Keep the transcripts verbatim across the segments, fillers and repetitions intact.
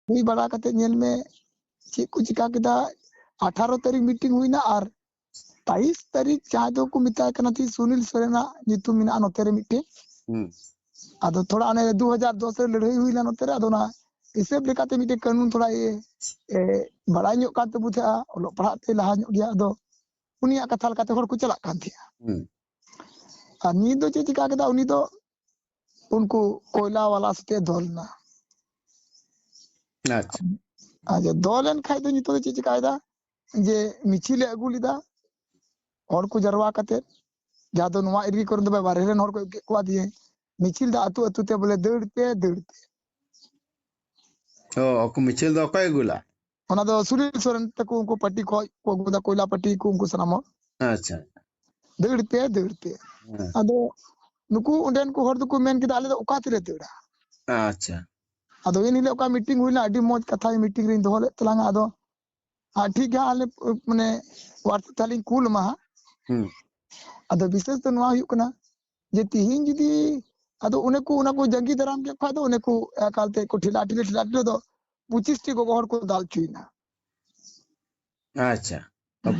ᱦᱩᱭ ᱵᱟᱲᱟ ᱠᱟᱛᱮ ᱧᱮᱞ ᱢᱮ ᱪᱮᱫ ᱠᱚ ᱪᱤᱠᱟ ᱠᱮᱫᱟ᱾ ᱟᱴᱷᱟᱨᱚ ᱛᱟᱹᱨᱤᱠᱷ ᱢᱤᱴᱤᱝ ᱦᱩᱭᱱᱟ ᱟᱨ ᱛᱟᱭᱤᱥ ᱛᱟᱹᱨᱤᱠᱷ ᱡᱟᱦᱟᱸᱭ ᱫᱚᱠᱚ ᱢᱮᱛᱟᱭ ᱠᱟᱱᱟ ᱛᱤ ᱥᱩᱱᱤᱞ ᱥᱚᱨᱮᱱᱟᱜ ᱧᱩᱛᱩᱢ ᱢᱮᱱᱟᱜᱼᱟ ᱱᱚᱛᱮ ᱨᱮ ᱢᱤᱫᱴᱮᱱ᱾ ᱦᱩᱸ᱾ ᱟᱫᱚ ᱛᱷᱚᱲᱟ ᱚᱱᱮ ᱫᱩ ᱦᱟᱡᱟᱨ ᱫᱚᱥ ᱨᱮ ᱞᱟᱹᱲᱦᱟᱹᱭ ᱦᱩᱭ ᱞᱮᱱᱟ ᱱᱚᱛᱮ ᱨᱮ, ᱟᱫᱚ ᱚᱱᱟ ᱦᱤᱥᱟᱹᱵ ᱞᱮᱠᱟᱛᱮ ᱢᱤᱫᱴᱮᱱ ᱠᱟᱹᱱᱩᱱ ᱛᱷᱚᱲᱟ ᱤᱭᱟᱹ, ᱮ, ᱵᱟᱲᱟᱭ ᱧᱚᱜ ᱠᱟᱱ ᱛᱟᱵᱚ ᱛᱟᱦᱮᱸᱜᱼᱟ, ᱚᱞᱚᱜ ᱯᱟᱲᱦᱟᱜ ᱛᱮ ᱞᱟᱦᱟ ᱧᱚᱜ ᱜᱮᱭᱟ᱾ ᱟᱫᱚ ᱩᱱᱤᱭᱟᱜ ᱠᱟᱛᱷᱟ ᱞᱮᱠᱟᱛᱮ ᱦᱚᱲ ᱠᱚ ᱪᱟᱞᱟᱜ ᱠᱟᱱ ᱛᱟᱦᱮᱸᱜᱼᱟ᱾ ᱦᱩᱸ᱾ ᱟᱨ ᱱᱤᱛ ᱫᱚ ᱪᱮᱫ ᱪᱤᱠᱟ ᱠᱮᱫᱟ, ᱩᱱᱤ ᱫᱚ ᱩᱱᱠᱩ ᱠᱚᱭᱞᱟ ᱣᱟᱞᱟ ᱥᱟᱛᱮ ᱫᱚᱞ ᱮᱱᱟ᱾ ᱟᱪᱪᱷᱟ᱾ ᱟᱪᱪᱷᱟ, ᱫᱚᱞ ᱮᱱ ᱠᱷᱟᱡ ᱫᱚ ᱱᱤᱛᱚᱜ ᱫᱚ ᱪᱮᱫ ᱪᱤᱠᱟᱭᱮᱫᱟ, ᱡᱮ ᱢᱤᱪᱷᱤᱞ ᱮ ᱟᱹᱜᱩ ᱞᱮᱫᱟ, ᱦᱚᱲ ᱠᱚ ᱡᱟᱨᱣᱟ ᱠᱟᱛᱮ, ᱡᱟᱦᱟᱸ ᱫᱚ ᱱᱚᱣᱟ ᱮᱨᱤᱭᱟ ᱠᱚᱨᱮ ᱫᱚ ᱵᱟᱭ, ᱵᱟᱨᱦᱮ ᱨᱮᱱ ᱦᱚᱲ ᱠᱚ ᱟᱹᱜᱩ ᱠᱮᱫ ᱠᱚᱣᱟ, ᱫᱤᱭᱮ ᱢᱤᱪᱷᱤᱞ ᱫᱚ ᱟᱹᱛᱩ ᱟᱹᱛᱩ ᱛᱮ ᱵᱚᱞᱮ ᱫᱟᱹᱲ ᱯᱮ, ᱫᱟᱹᱲ ᱯᱮ᱾ ᱚ, ᱟᱠᱚ ᱢᱤᱪᱷᱤᱞ ᱫᱚ ᱚᱠᱚᱭ ᱟᱹᱜᱩ ᱞᱟ? ᱚᱱᱟ ᱫᱚ ᱥᱩᱱᱤᱞ ᱥᱚᱨᱮᱱ ᱛᱟᱠᱚ ᱩᱱᱠᱩ ᱯᱟᱨᱴᱤ ᱠᱷᱚᱡ ᱠᱚ ᱟᱹᱜᱩ ᱠᱮᱫᱟ, ᱠᱚᱭᱞᱟ ᱯᱟᱨᱴᱤ ᱠᱚ, ᱩᱱᱠᱩ ᱥᱟᱱᱟᱢ ᱦᱚᱲ ᱟᱪᱪᱷᱟ᱾ ᱫᱟᱹᱲ ᱯᱮ, ᱫᱟᱹᱲ ᱯᱮ᱾ ᱦᱮᱸ᱾ ᱟᱫᱚ ᱱᱩᱠᱩ ᱚᱸᱰᱮᱱ ᱠᱚ ᱦᱚᱲ ᱫᱚᱠᱚ ᱢᱮᱱ ᱠᱮᱫᱟ, ᱟᱞᱮ ᱫᱚ ᱚᱠᱟ ᱛᱮᱞᱮ ᱫᱟᱹᱲᱟ? ᱟᱪᱪᱷᱟ᱾ ᱟᱫᱚ ᱮᱱ ᱦᱤᱞᱳᱜ ᱚᱠᱟ ᱢᱤᱴᱤᱝ ᱦᱩᱭ ᱞᱮᱱᱟ, ᱟᱹᱰᱤ ᱢᱚᱡᱽ ᱠᱟᱛᱷᱟ ᱢᱤᱴᱤᱝ ᱨᱤᱧ ᱫᱚᱦᱚ ᱞᱮᱫ ᱛᱟᱞᱟᱝᱟ᱾ ᱟᱫᱚ ᱟᱨ ᱴᱷᱤᱠ ᱜᱮᱭᱟ, ᱟᱞᱮ ᱢᱟᱱᱮ WhatsApp ᱛᱮ ᱞᱤᱧ ᱠᱩᱞ ᱟᱢᱟ ᱦᱟᱸᱜ᱾ ᱦᱩᱸ᱾ ᱟᱫᱚ ᱵᱤᱥᱮᱥ ᱫᱚ ᱱᱚᱣᱟ ᱦᱩᱭᱩᱜ ᱠᱟᱱᱟ ᱡᱮ ᱛᱤᱦᱤᱧ ᱡᱩᱫᱤ ᱟᱫᱚ ᱚᱱᱮ ᱠᱚ ᱚᱱᱟ ᱠᱚ ᱡᱟᱸᱜᱤ ᱫᱟᱨᱟᱢ ᱠᱮᱫ ᱠᱷᱟᱡ ᱫᱚ ᱚᱱᱮ ᱠᱚ ᱮᱠᱟᱞ ᱛᱮ ᱠᱚ ᱴᱷᱮᱞᱟ ᱴᱷᱮᱞᱟ ᱴᱷᱮᱞᱟ ᱴᱷᱮᱞᱟ ᱫᱚ ᱯᱚᱸᱪᱤᱥ ᱴᱤ ᱜᱚᱜᱚ ᱦᱚᱲ ᱠᱚ ᱫᱟᱞ ᱦᱚᱪᱚᱭᱮᱱᱟ᱾ ᱟᱪᱪᱷᱟ᱾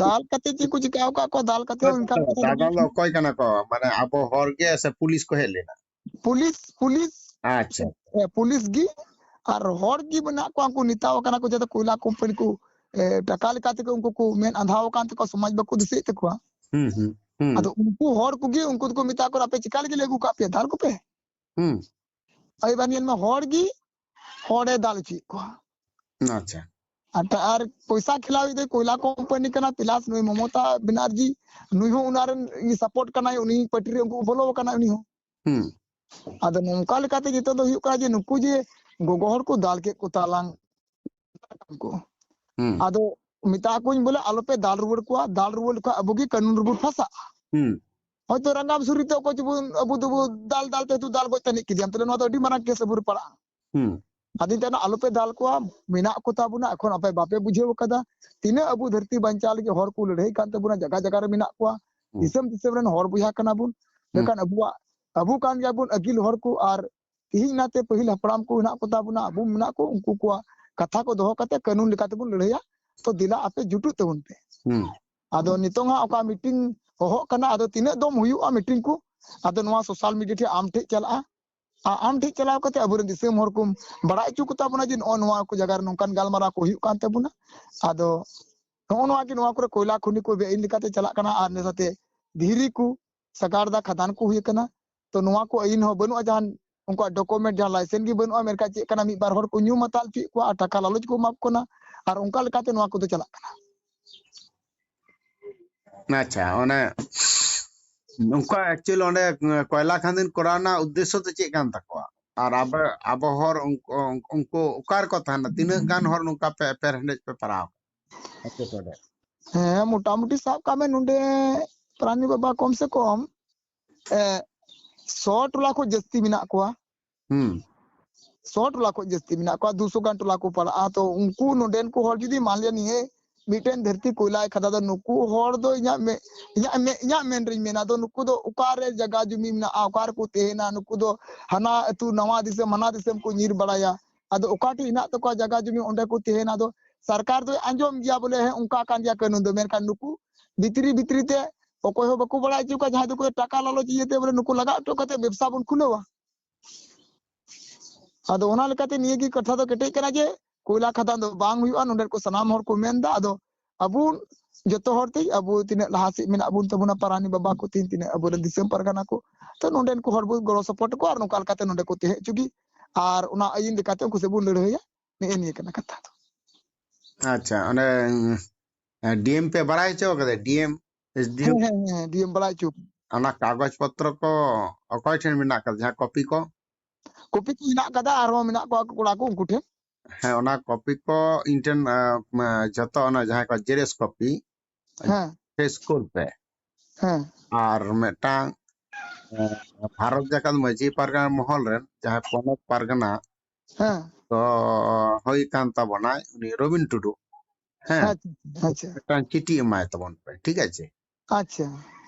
ᱫᱟᱞ ᱠᱟᱛᱮ ᱪᱮᱫ ᱠᱚ ᱪᱤᱠᱟ ᱟᱠᱟᱫ ᱠᱚᱣᱟ, ᱫᱟᱞ ᱠᱟᱛᱮ ᱦᱚᱸ ᱚᱱᱠᱟᱱ ᱠᱟᱛᱷᱟ ᱫᱚ ᱫᱟᱫᱟ ᱫᱚ ᱚᱠᱚᱭ ᱠᱟᱱᱟ ᱠᱚ? ᱢᱟᱱᱮ ᱟᱵᱚ ᱦᱚᱲ ᱜᱮ ᱥᱮ ᱯᱩᱞᱤᱥ ᱠᱚ ᱦᱮᱡ ᱞᱮᱱᱟ? ᱯᱩᱞᱤᱥ, ᱯᱩᱞᱤᱥ, ᱟᱪᱪᱷᱟ᱾ ᱮ, ᱯᱩᱞᱤᱥ ᱜᱮ ᱟᱨ ᱦᱚᱲ ᱜᱮ ᱢᱮᱱᱟᱜ ᱠᱚᱣᱟ, ᱩᱱᱠᱩ ᱱᱮᱛᱟᱣ ᱠᱟᱱᱟ ᱠᱚ, ᱡᱟᱛᱮ ᱠᱚᱭᱞᱟ ᱠᱳᱢᱯᱟᱱᱤ ᱠᱚ, ᱮ, ᱴᱟᱠᱟ ᱞᱮᱠᱟ ᱛᱮᱜᱮ ᱩᱱᱠᱩ ᱠᱚ ᱢᱮᱫ ᱟᱸᱫᱷᱟᱣ ᱟᱠᱟᱱ ᱛᱟᱠᱚᱣᱟ, ᱥᱚᱢᱟᱡᱽ ᱵᱟᱠᱚ ᱫᱤᱥᱟᱹᱭᱮᱫ ᱛᱟᱠᱚᱣᱟ᱾ ᱦᱩᱸ, ᱦᱩᱸ, ᱦᱩᱸ᱾ ᱟᱫᱚ ᱩᱱᱠᱩ ᱦᱚᱲ ᱠᱚᱜᱮ ᱩᱱᱠᱩ ᱫᱚᱠᱚ ᱢᱮᱛᱟ ᱠᱚ ᱠᱟᱱᱟ, "ᱟᱯᱮ ᱪᱮᱠᱟ ᱞᱟᱹᱜᱤᱫ ᱞᱮ ᱟᱹᱜᱩ ᱠᱟᱜ ᱯᱮᱭᱟ? ᱫᱟᱞ ᱠᱚᱯᱮ᱾" ᱦᱩᱸ᱾ ᱟᱭ ᱵᱟᱨ ᱧᱮᱞ ᱢᱮ, ᱦᱚᱲ ᱜᱮ ᱦᱚᱲᱮ ᱫᱟᱞ ᱦᱚᱪᱚᱭᱮᱫ ᱠᱚᱣᱟ᱾ ᱟᱪᱪᱷᱟ᱾ ᱟᱨ, ᱟᱨ ᱯᱚᱭᱥᱟ ᱠᱷᱮᱞᱟᱣ ᱫᱚ ᱠᱚᱭᱞᱟ ᱠᱳᱢᱯᱟᱱᱤ ᱠᱟᱱᱟ, ᱯᱞᱟᱥ ᱱᱩᱭ ᱢᱚᱢᱚᱛᱟ ᱵᱮᱱᱟᱨᱡᱤ, ᱱᱩᱭ ᱦᱚᱸ ᱚᱱᱟ ᱨᱮᱱ ᱤᱭᱟᱹ ᱥᱟᱯᱳᱨᱴ ᱠᱟᱱᱟᱭ, ᱩᱱᱤ ᱯᱟᱨᱴᱤ ᱨᱮ ᱩᱱᱠᱩ ᱵᱚᱞᱚ ᱟᱠᱟᱱᱟ ᱩᱱᱤ ᱦᱚᱸ᱾ ᱦᱩᱸ᱾ ᱟᱫᱚ ᱱᱚᱝᱠᱟ ᱞᱮᱠᱟᱛᱮ ᱱᱤᱛᱚᱜ ᱫᱚ ᱦᱩᱭᱩᱜ ᱠᱟᱱᱟ ᱡᱮ ᱱᱩᱠᱩ ᱡᱮ ᱜᱚᱜᱚ ᱦᱚᱲ ᱠᱚ ᱫᱟᱞ ᱠᱮᱫ ᱠᱚ ᱛᱟᱞᱟᱝ ᱠᱚ᱾ ᱦᱩᱸ᱾ ᱟᱫᱚ ᱢᱮᱛᱟ ᱠᱚᱣᱟᱧ ᱵᱚᱞᱮ ᱟᱞᱚᱯᱮ ᱫᱟᱞ ᱨᱩᱣᱟᱹᱲ ᱠᱚᱣᱟ, ᱫᱟᱞ ᱨᱩᱣᱟᱹᱲ ᱞᱮᱠᱷᱟᱱ ᱟᱵᱚ ᱜᱮ ᱠᱟᱹᱱᱩᱱ ᱨᱮᱵᱚᱱ ᱯᱷᱟᱸᱥᱟᱜᱼᱟ᱾ ᱦᱩᱸ᱾ ᱦᱚᱭᱛᱚ ᱨᱟᱸᱜᱟᱢ ᱥᱩᱨᱤ ᱛᱮ ᱚᱠᱚᱭ ᱪᱚᱵᱚᱱ, ᱟᱵᱚ ᱫᱚᱵᱚ ᱫᱟᱞ ᱫᱟᱞ ᱛᱮ ᱫᱟᱞ ᱜᱚᱡ ᱛᱟᱹᱱᱤᱡ ᱠᱮᱫᱮᱭᱟᱢ, ᱛᱟᱦᱞᱮ ᱱᱚᱣᱟ ᱫᱚ ᱟᱹᱰᱤ ᱢᱟᱨᱟᱝ ᱠᱮᱥ ᱟᱵᱚ ᱨᱮ ᱯᱟᱲᱟᱜᱼᱟ᱾ ᱦᱩᱸ᱾ ᱟᱫᱚᱧ ᱢᱮᱛᱟᱭ ᱠᱟᱱᱟ, ᱟᱞᱚᱯᱮ ᱫᱟᱞ ᱠᱚᱣᱟ, ᱢᱮᱱᱟᱜ ᱠᱚ ᱛᱟᱵᱚᱱᱟ, ᱮᱠᱷᱚᱱ ᱟᱯᱮ ᱵᱟᱯᱮ ᱵᱩᱡᱷᱟᱹᱣ ᱠᱟᱫᱟ᱾ ᱛᱤᱱᱟᱹᱜ ᱟᱵᱚ ᱫᱷᱟᱹᱨᱛᱤ ᱵᱟᱧᱪᱟᱣ ᱞᱟᱹᱜᱤᱫ ᱦᱚᱲ ᱠᱚ ᱞᱟᱹᱲᱦᱟᱹᱭ ᱠᱟᱱ ᱛᱟᱵᱚᱱᱟ, ᱡᱟᱭᱜᱟ ᱡᱟᱭᱜᱟ ᱨᱮ ᱢᱮᱱᱟᱜ ᱠᱚᱣᱟ, ᱦᱩᱸ᱾ ᱫᱤᱥᱚᱢ ᱫᱤᱥᱚᱢ ᱨᱮᱱ ᱦᱚᱲ ᱵᱚᱭᱦᱟ ᱠᱟᱱᱟ ᱵᱚᱱ᱾ ᱦᱩᱸ᱾ ᱢᱮᱱᱠᱷᱟᱱ ᱟᱵᱚᱣᱟᱜ, ᱟᱵᱚ ᱠᱟᱱ ᱜᱮᱭᱟ ᱵᱚᱱ ᱟᱹᱜᱤᱞ ᱦᱚᱲ ᱠᱚ, ᱟᱨ ᱛᱤᱦᱤᱧ ᱱᱟᱛᱮ ᱯᱟᱹᱦᱤᱞ ᱦᱟᱯᱲᱟᱢ ᱠᱚ ᱦᱮᱱᱟᱜ ᱠᱚ ᱛᱟᱵᱚᱱᱟ, ᱟᱵᱚ ᱢᱮᱱᱟᱜ ᱠᱚ, ᱩᱱᱠᱩ ᱠᱚᱣᱟᱜ ᱠᱟᱛᱷᱟ ᱠᱚ ᱫᱚᱦᱚ ᱠᱟᱛᱮ ᱠᱟᱹᱱᱩᱱ ᱞᱮᱠᱟ ᱛᱮᱵᱚᱱ ᱞᱟᱹᱲᱦᱟᱹᱭᱟ᱾ ᱛᱚ ᱫᱮᱞᱟ ᱟᱯᱮ ᱡᱩᱴᱩᱜ ᱛᱟᱵᱚᱱ ᱯᱮ᱾ ᱦᱩᱸ᱾ ᱟᱫᱚ ᱱᱤᱛᱚᱝ ᱦᱟᱸᱜ ᱚᱠᱟ ᱢᱤᱴᱤᱝ ᱦᱚᱦᱚᱜ ᱠᱟᱱᱟ, ᱟᱫᱚ ᱛᱤᱱᱟᱹᱜ ᱫᱚᱢ ᱦᱩᱭᱩᱜᱼᱟ ᱢᱤᱴᱤᱝ ᱠᱚ, ᱟᱫᱚ ᱱᱚᱣᱟ ᱥᱳᱥᱟᱞ ᱢᱤᱰᱤᱭᱟ ᱴᱷᱮᱡ ᱟᱢ ᱴᱷᱮᱡ ᱪᱟᱞᱟᱜᱼᱟ᱾ ᱟ-, ᱟᱢ ᱴᱷᱮᱡ ᱪᱟᱞᱟᱣ ᱠᱟᱛᱮ ᱟᱵᱚᱨᱮᱱ ᱫᱤᱥᱚᱢ ᱦᱚᱲ ᱠᱚᱢ ᱵᱟᱲᱟᱭ ᱦᱚᱪᱚ ᱠᱚᱛᱟ ᱵᱚᱱᱟ ᱡᱮ ᱱᱚᱜᱼᱚ ᱱᱚᱣᱟ ᱠᱚ ᱡᱟᱭᱜᱟ ᱨᱮ ᱱᱚᱝᱠᱟᱱ ᱜᱟᱞᱢᱟᱨᱟᱣ ᱠᱚ ᱦᱩᱭᱩᱜ ᱠᱟᱱ ᱛᱟᱵᱚᱱᱟ᱾ ᱟᱫᱚ ᱱᱚᱜᱼᱚ ᱱᱚᱣᱟ ᱜᱮ, ᱱᱚᱣᱟ ᱠᱚᱨᱮ ᱠᱚᱭᱞᱟ ᱠᱷᱚᱱᱤ ᱠᱚ ᱵᱮᱼᱟᱹᱭᱤᱱ ᱞᱮᱠᱟᱛᱮ ᱪᱟᱞᱟᱜ ᱠᱟᱱᱟ, ᱟᱨ ᱱᱮᱥᱟᱛᱮ ᱫᱷᱤᱨᱤ ᱠᱚ ᱥᱟᱜᱟᱲ ᱫᱟ, ᱠᱷᱟᱫᱟᱱ ᱠᱚ ᱦᱩᱭ ᱠᱟᱱᱟ᱾ ᱛᱚ ᱱᱚᱣᱟ ᱠᱚ ᱟᱹᱭᱤᱱ ᱦᱚᱸ ᱵᱟᱹᱱᱩᱜᱼᱟ, ᱡᱟᱦᱟᱱ ᱩᱱᱠᱩᱣᱟᱜ ᱰᱚᱠᱩᱢᱮᱱᱴ, ᱡᱟᱦᱟᱸ ᱞᱟᱭᱥᱮᱱᱥ ᱜᱮ ᱵᱟᱹᱱᱩᱜᱼᱟ᱾ ᱢᱮᱱᱠᱷᱟᱱ ᱪᱮᱫ ᱠᱟᱱᱟ, ᱢᱤᱫ ᱵᱟᱨ ᱦᱚᱲ ᱠᱚ ᱧᱩ ᱢᱟᱛᱟᱞ ᱦᱚᱪᱚᱭᱮᱫ ᱠᱚᱣᱟ ᱟᱨ ᱴᱟᱠᱟ ᱞᱟᱞᱚᱪ ᱠᱚ ᱮᱢᱟ ᱠᱚ ᱠᱟᱱᱟ, ᱟᱨ ᱚᱱᱠᱟ ᱞᱮᱠᱟᱛᱮ ᱱᱚᱣᱟ ᱠᱚᱫᱚ ᱪᱟᱞᱟᱜ ᱠᱟᱱᱟ᱾ ᱟᱪᱪᱷᱟ, ᱚᱱᱮ ᱩᱱᱠᱩᱣᱟᱜ ᱮᱠᱪᱩᱭᱮᱞ ᱚᱸᱰᱮ ᱠᱚᱭᱞᱟ ᱠᱷᱟᱸᱫᱟᱱ ᱠᱚᱨᱟᱣ ᱨᱮᱱᱟᱜ ᱩᱫᱽᱫᱮᱥᱥᱚ ᱫᱚ ᱪᱮᱫ ᱠᱟᱱ ᱛᱟᱠᱚᱣᱟ? ᱟᱨ ᱟᱵᱚ, ᱟᱵᱚ ᱦᱚᱲ ᱩᱱᱠᱩ, ᱩᱱᱠᱩ ᱚᱠᱟ ᱨᱮᱠᱚ ᱛᱟᱦᱮᱱᱟ? ᱛᱤᱱᱟᱹᱜ ᱜᱟᱱ ᱦᱚᱲ ᱱᱚᱝᱠᱟ ᱯᱮ ᱮᱯᱮᱨ ᱦᱮᱸᱰᱮᱡ ᱯᱮ ᱯᱟᱲᱟᱣ ᱟᱠᱟᱱᱟ? ᱦᱮᱸ, ᱢᱚᱴᱟᱢᱩᱴᱤ ᱥᱟᱵ ᱠᱟᱜ ᱢᱮ, ᱱᱚᱰᱮ ᱯᱨᱟᱱᱤ ᱵᱟᱵᱟ ᱠᱚᱢ ᱥᱮ ᱠᱚᱢ, ᱮ, ᱥᱚ ᱴᱚᱞᱟ ᱠᱷᱚᱱ ᱡᱟᱹᱥᱛᱤ ᱢᱮᱱᱟᱜ ᱠᱚᱣᱟ᱾ ᱦᱩᱸ᱾ ᱥᱚ ᱴᱚᱞᱟ ᱠᱷᱚᱱ ᱡᱟᱹᱥᱛᱤ ᱢᱮᱱᱟᱜ ᱠᱚᱣᱟ, ᱫᱩᱥᱚ ᱜᱟᱱ ᱴᱚᱞᱟ ᱠᱚ ᱯᱟᱲᱟᱜᱼᱟ᱾ ᱛᱚ ᱩᱱᱠᱩ ᱱᱚᱰᱮᱱ ᱠᱚ ᱦᱚᱲ ᱡᱩᱫᱤ ᱢᱟᱱ ᱞᱤᱭᱟ ᱱᱤᱭᱟᱹ ᱢᱤᱫᱴᱮᱱ ᱫᱷᱟᱹᱨᱛᱤ ᱠᱚᱭᱞᱟᱭ ᱠᱷᱟᱫᱟ ᱫᱚ, ᱱᱩᱠᱩ ᱦᱚᱲ ᱫᱚ ᱤᱧᱟᱹᱜ ᱢᱮ-, ᱤᱧᱟᱹᱜ ᱢᱮ-, ᱤᱧᱟᱹᱜ ᱢᱮᱱ ᱨᱤᱧ ᱢᱮᱱᱟ, ᱫᱚ ᱱᱩᱠᱩ ᱫᱚ ᱚᱠᱟᱨᱮ ᱡᱟᱭᱜᱟ ᱡᱩᱢᱤ ᱢᱮᱱᱟᱜᱼᱟ, ᱚᱠᱟ ᱨᱮᱠᱚ ᱛᱟᱦᱮᱱᱟ, ᱱᱩᱠᱩ ᱫᱚ ᱦᱟᱱᱟ ᱟᱹᱛᱩ ᱱᱟᱣᱟ ᱫᱤᱥᱚᱢ ᱦᱟᱱᱟ ᱫᱤᱥᱚᱢ ᱠᱚ ᱧᱤᱨ ᱵᱟᱲᱟᱭᱟ᱾ ᱟᱫᱚ ᱚᱠᱟ ᱴᱷᱮᱡ ᱦᱮᱱᱟᱜ ᱛᱟᱠᱚᱣᱟ ᱡᱟᱭᱜᱟ ᱡᱩᱢᱤ, ᱚᱸᱰᱮ ᱠᱚ ᱛᱟᱦᱮᱱᱟ᱾ ᱟᱫᱚ ᱥᱚᱨᱠᱟᱨ ᱫᱚᱭ ᱟᱸᱡᱚᱢ ᱜᱮᱭᱟ ᱵᱚᱞᱮ, ᱦᱮᱸ, ᱚᱱᱠᱟ ᱠᱟᱱ ᱜᱮᱭᱟ ᱠᱟᱹᱱᱩᱱ ᱫᱚ, ᱢᱮᱱᱠᱷᱟᱱ ᱱᱩᱠᱩ ᱵᱷᱤᱛᱨᱤ ᱵᱷᱤᱛᱨᱤ ᱛᱮ ᱚᱠᱚᱭ ᱦᱚᱸ ᱵᱟᱠᱚ ᱵᱟᱲᱟᱭ ᱦᱚᱪᱚ ᱠᱚᱣᱟ, ᱡᱟᱦᱟᱸᱭ ᱫᱚᱠᱚ ᱴᱟᱠᱟ ᱞᱟᱞᱚᱪ ᱤᱭᱟᱹᱛᱮ ᱵᱚᱞᱮ ᱱᱩᱠᱩ ᱞᱟᱜᱟ ᱦᱚᱪᱚ ᱠᱟᱛᱮ ᱵᱮᱵᱽᱥᱟ ᱵᱚᱱ ᱠᱷᱩᱞᱟᱹᱣᱟ᱾ ᱟᱫᱚ ᱚᱱᱟ ᱞᱮᱠᱟᱛᱮ ᱱᱤᱭᱟᱹ ᱜᱮ ᱠᱟᱛᱷᱟ ᱫᱚ ᱠᱮᱴᱮᱡ ᱠᱟᱱᱟ ᱡᱮ ᱠᱚᱭᱞᱟ ᱠᱷᱟᱫᱟᱱ ᱫᱚ ᱵᱟᱝ ᱦᱩᱭᱩᱜᱼᱟ, ᱱᱚᱰᱮᱱ ᱠᱚ ᱥᱟᱱᱟᱢ ᱦᱚᱲ ᱠᱚ ᱢᱮᱱ ᱮᱫᱟ᱾ ᱟᱫᱚ ᱟᱵᱚ ᱡᱚᱛᱚ ᱦᱚᱲ ᱛᱮ ᱟᱵᱚ ᱛᱤᱱᱟᱹᱜ ᱞᱟᱦᱟ ᱥᱮᱫ ᱢᱮᱱᱟᱜ ᱵᱚᱱ ᱛᱟᱵᱚᱱᱟ, ᱯᱟᱨᱟᱱᱤ ᱵᱟᱵᱟ ᱠᱚ ᱛᱤᱱ ᱛᱤᱱᱟᱹᱜ ᱟᱵᱚᱨᱮᱱ ᱫᱤᱥᱚᱢ ᱯᱟᱨᱜᱟᱱᱟ ᱠᱚ, ᱛᱚ ᱱᱚᱰᱮᱱ ᱠᱚ ᱦᱚᱲ ᱵᱚ ᱜᱚᱲᱚ ᱥᱚᱯᱚᱦᱚᱫ ᱠᱚᱣᱟ ᱟᱨ ᱱᱚᱝᱠᱟ ᱞᱮᱠᱟᱛᱮ ᱱᱚᱰᱮ ᱠᱚ ᱛᱟᱦᱮᱸ ᱦᱚᱪᱚ ᱜᱮ, ᱟᱨ ᱚᱱᱟ ᱟᱹᱭᱤᱱ ᱞᱮᱠᱟᱛᱮ ᱩᱱᱠᱩ ᱥᱮᱫ ᱵᱚᱱ ᱞᱟᱹᱲᱦᱟᱹᱭᱟ᱾ ᱱᱮᱜᱼᱮ ᱱᱤᱭᱟᱹ ᱠᱟᱱᱟ ᱠᱟᱛᱷᱟ ᱫᱚ᱾ ᱟᱪᱪᱷᱟ, ᱚᱸᱰᱮ ᱰᱤ ᱮᱢ ᱯᱮ ᱵᱟᱲᱟᱭ ᱦᱚᱪᱚ ᱠᱟᱫᱟ? ᱰᱤ ᱮᱢ, ᱮᱥ ᱰᱤ ᱮᱢ? ᱦᱮᱸ, ᱦᱮᱸ, ᱦᱮᱸ, ᱰᱤ ᱮᱢ ᱵᱟᱲᱟᱭ ᱦᱚᱪᱚ᱾ ᱚᱱᱟ ᱠᱟᱜᱚᱡᱽ ᱯᱚᱛᱨᱚ ᱠᱚ ᱚᱠᱚᱭ ᱴᱷᱮᱱ ᱢᱮᱱᱟᱜ ᱠᱟᱫᱟ, ᱡᱟᱦᱟᱸ ᱠᱚᱯᱤ ᱠᱚ? ᱠᱚᱯᱤ ᱠᱚ ᱦᱮᱱᱟᱜ ᱠᱟᱫᱟ, ᱟᱨᱦᱚᱸ ᱢᱮᱱᱟᱜ ᱠᱚᱣᱟ ᱠᱚᱲᱟ ᱠᱚ ᱩᱱᱠᱩ ᱴᱷᱮᱱ᱾ ᱦᱮᱸ, ᱚᱱᱟ ᱠᱚᱯᱤ ᱠᱚ ᱤᱧ ᱴᱷᱮᱱ, ᱟ, ᱢᱟ, ᱡᱷᱚᱛᱚ ᱚᱱᱟ ᱡᱟᱦᱟᱸ ᱠᱚ ᱡᱮᱨᱮᱥ ᱠᱚᱯᱤ ᱦᱮᱸ, ᱯᱷᱮᱥ ᱠᱩᱞ ᱯᱮ᱾ ᱦᱮᱸ, ᱟᱨ ᱢᱤᱫᱴᱟᱝ, ᱟ, ᱵᱷᱟᱨᱚᱛ ᱡᱟᱠᱟᱛ ᱢᱟᱹᱡᱷᱤ ᱯᱟᱨᱜᱟᱱᱟ ᱢᱚᱦᱚᱞ ᱨᱮᱱ ᱡᱟᱦᱟᱸᱭ ᱯᱚᱱᱚᱛ ᱯᱟᱨᱜᱟᱱᱟ ᱦᱮᱸ, ᱠᱚ ᱦᱩᱭ ᱠᱟᱱ ᱛᱟᱵᱚᱱᱟᱭ, ᱩᱱᱤ ᱨᱚᱵᱤᱱ ᱴᱩᱰᱩ, ᱦᱮᱸ, ᱟᱪᱪᱷᱟ, ᱟᱪᱪᱷᱟ, ᱢᱤᱫᱴᱟᱝ ᱪᱤᱴᱷᱤ ᱮᱢᱟᱭ ᱛᱟᱵᱚᱱ ᱯᱮ, ᱴᱷᱤᱠ ᱟᱪᱷᱮ? ᱟᱪᱪᱷᱟ,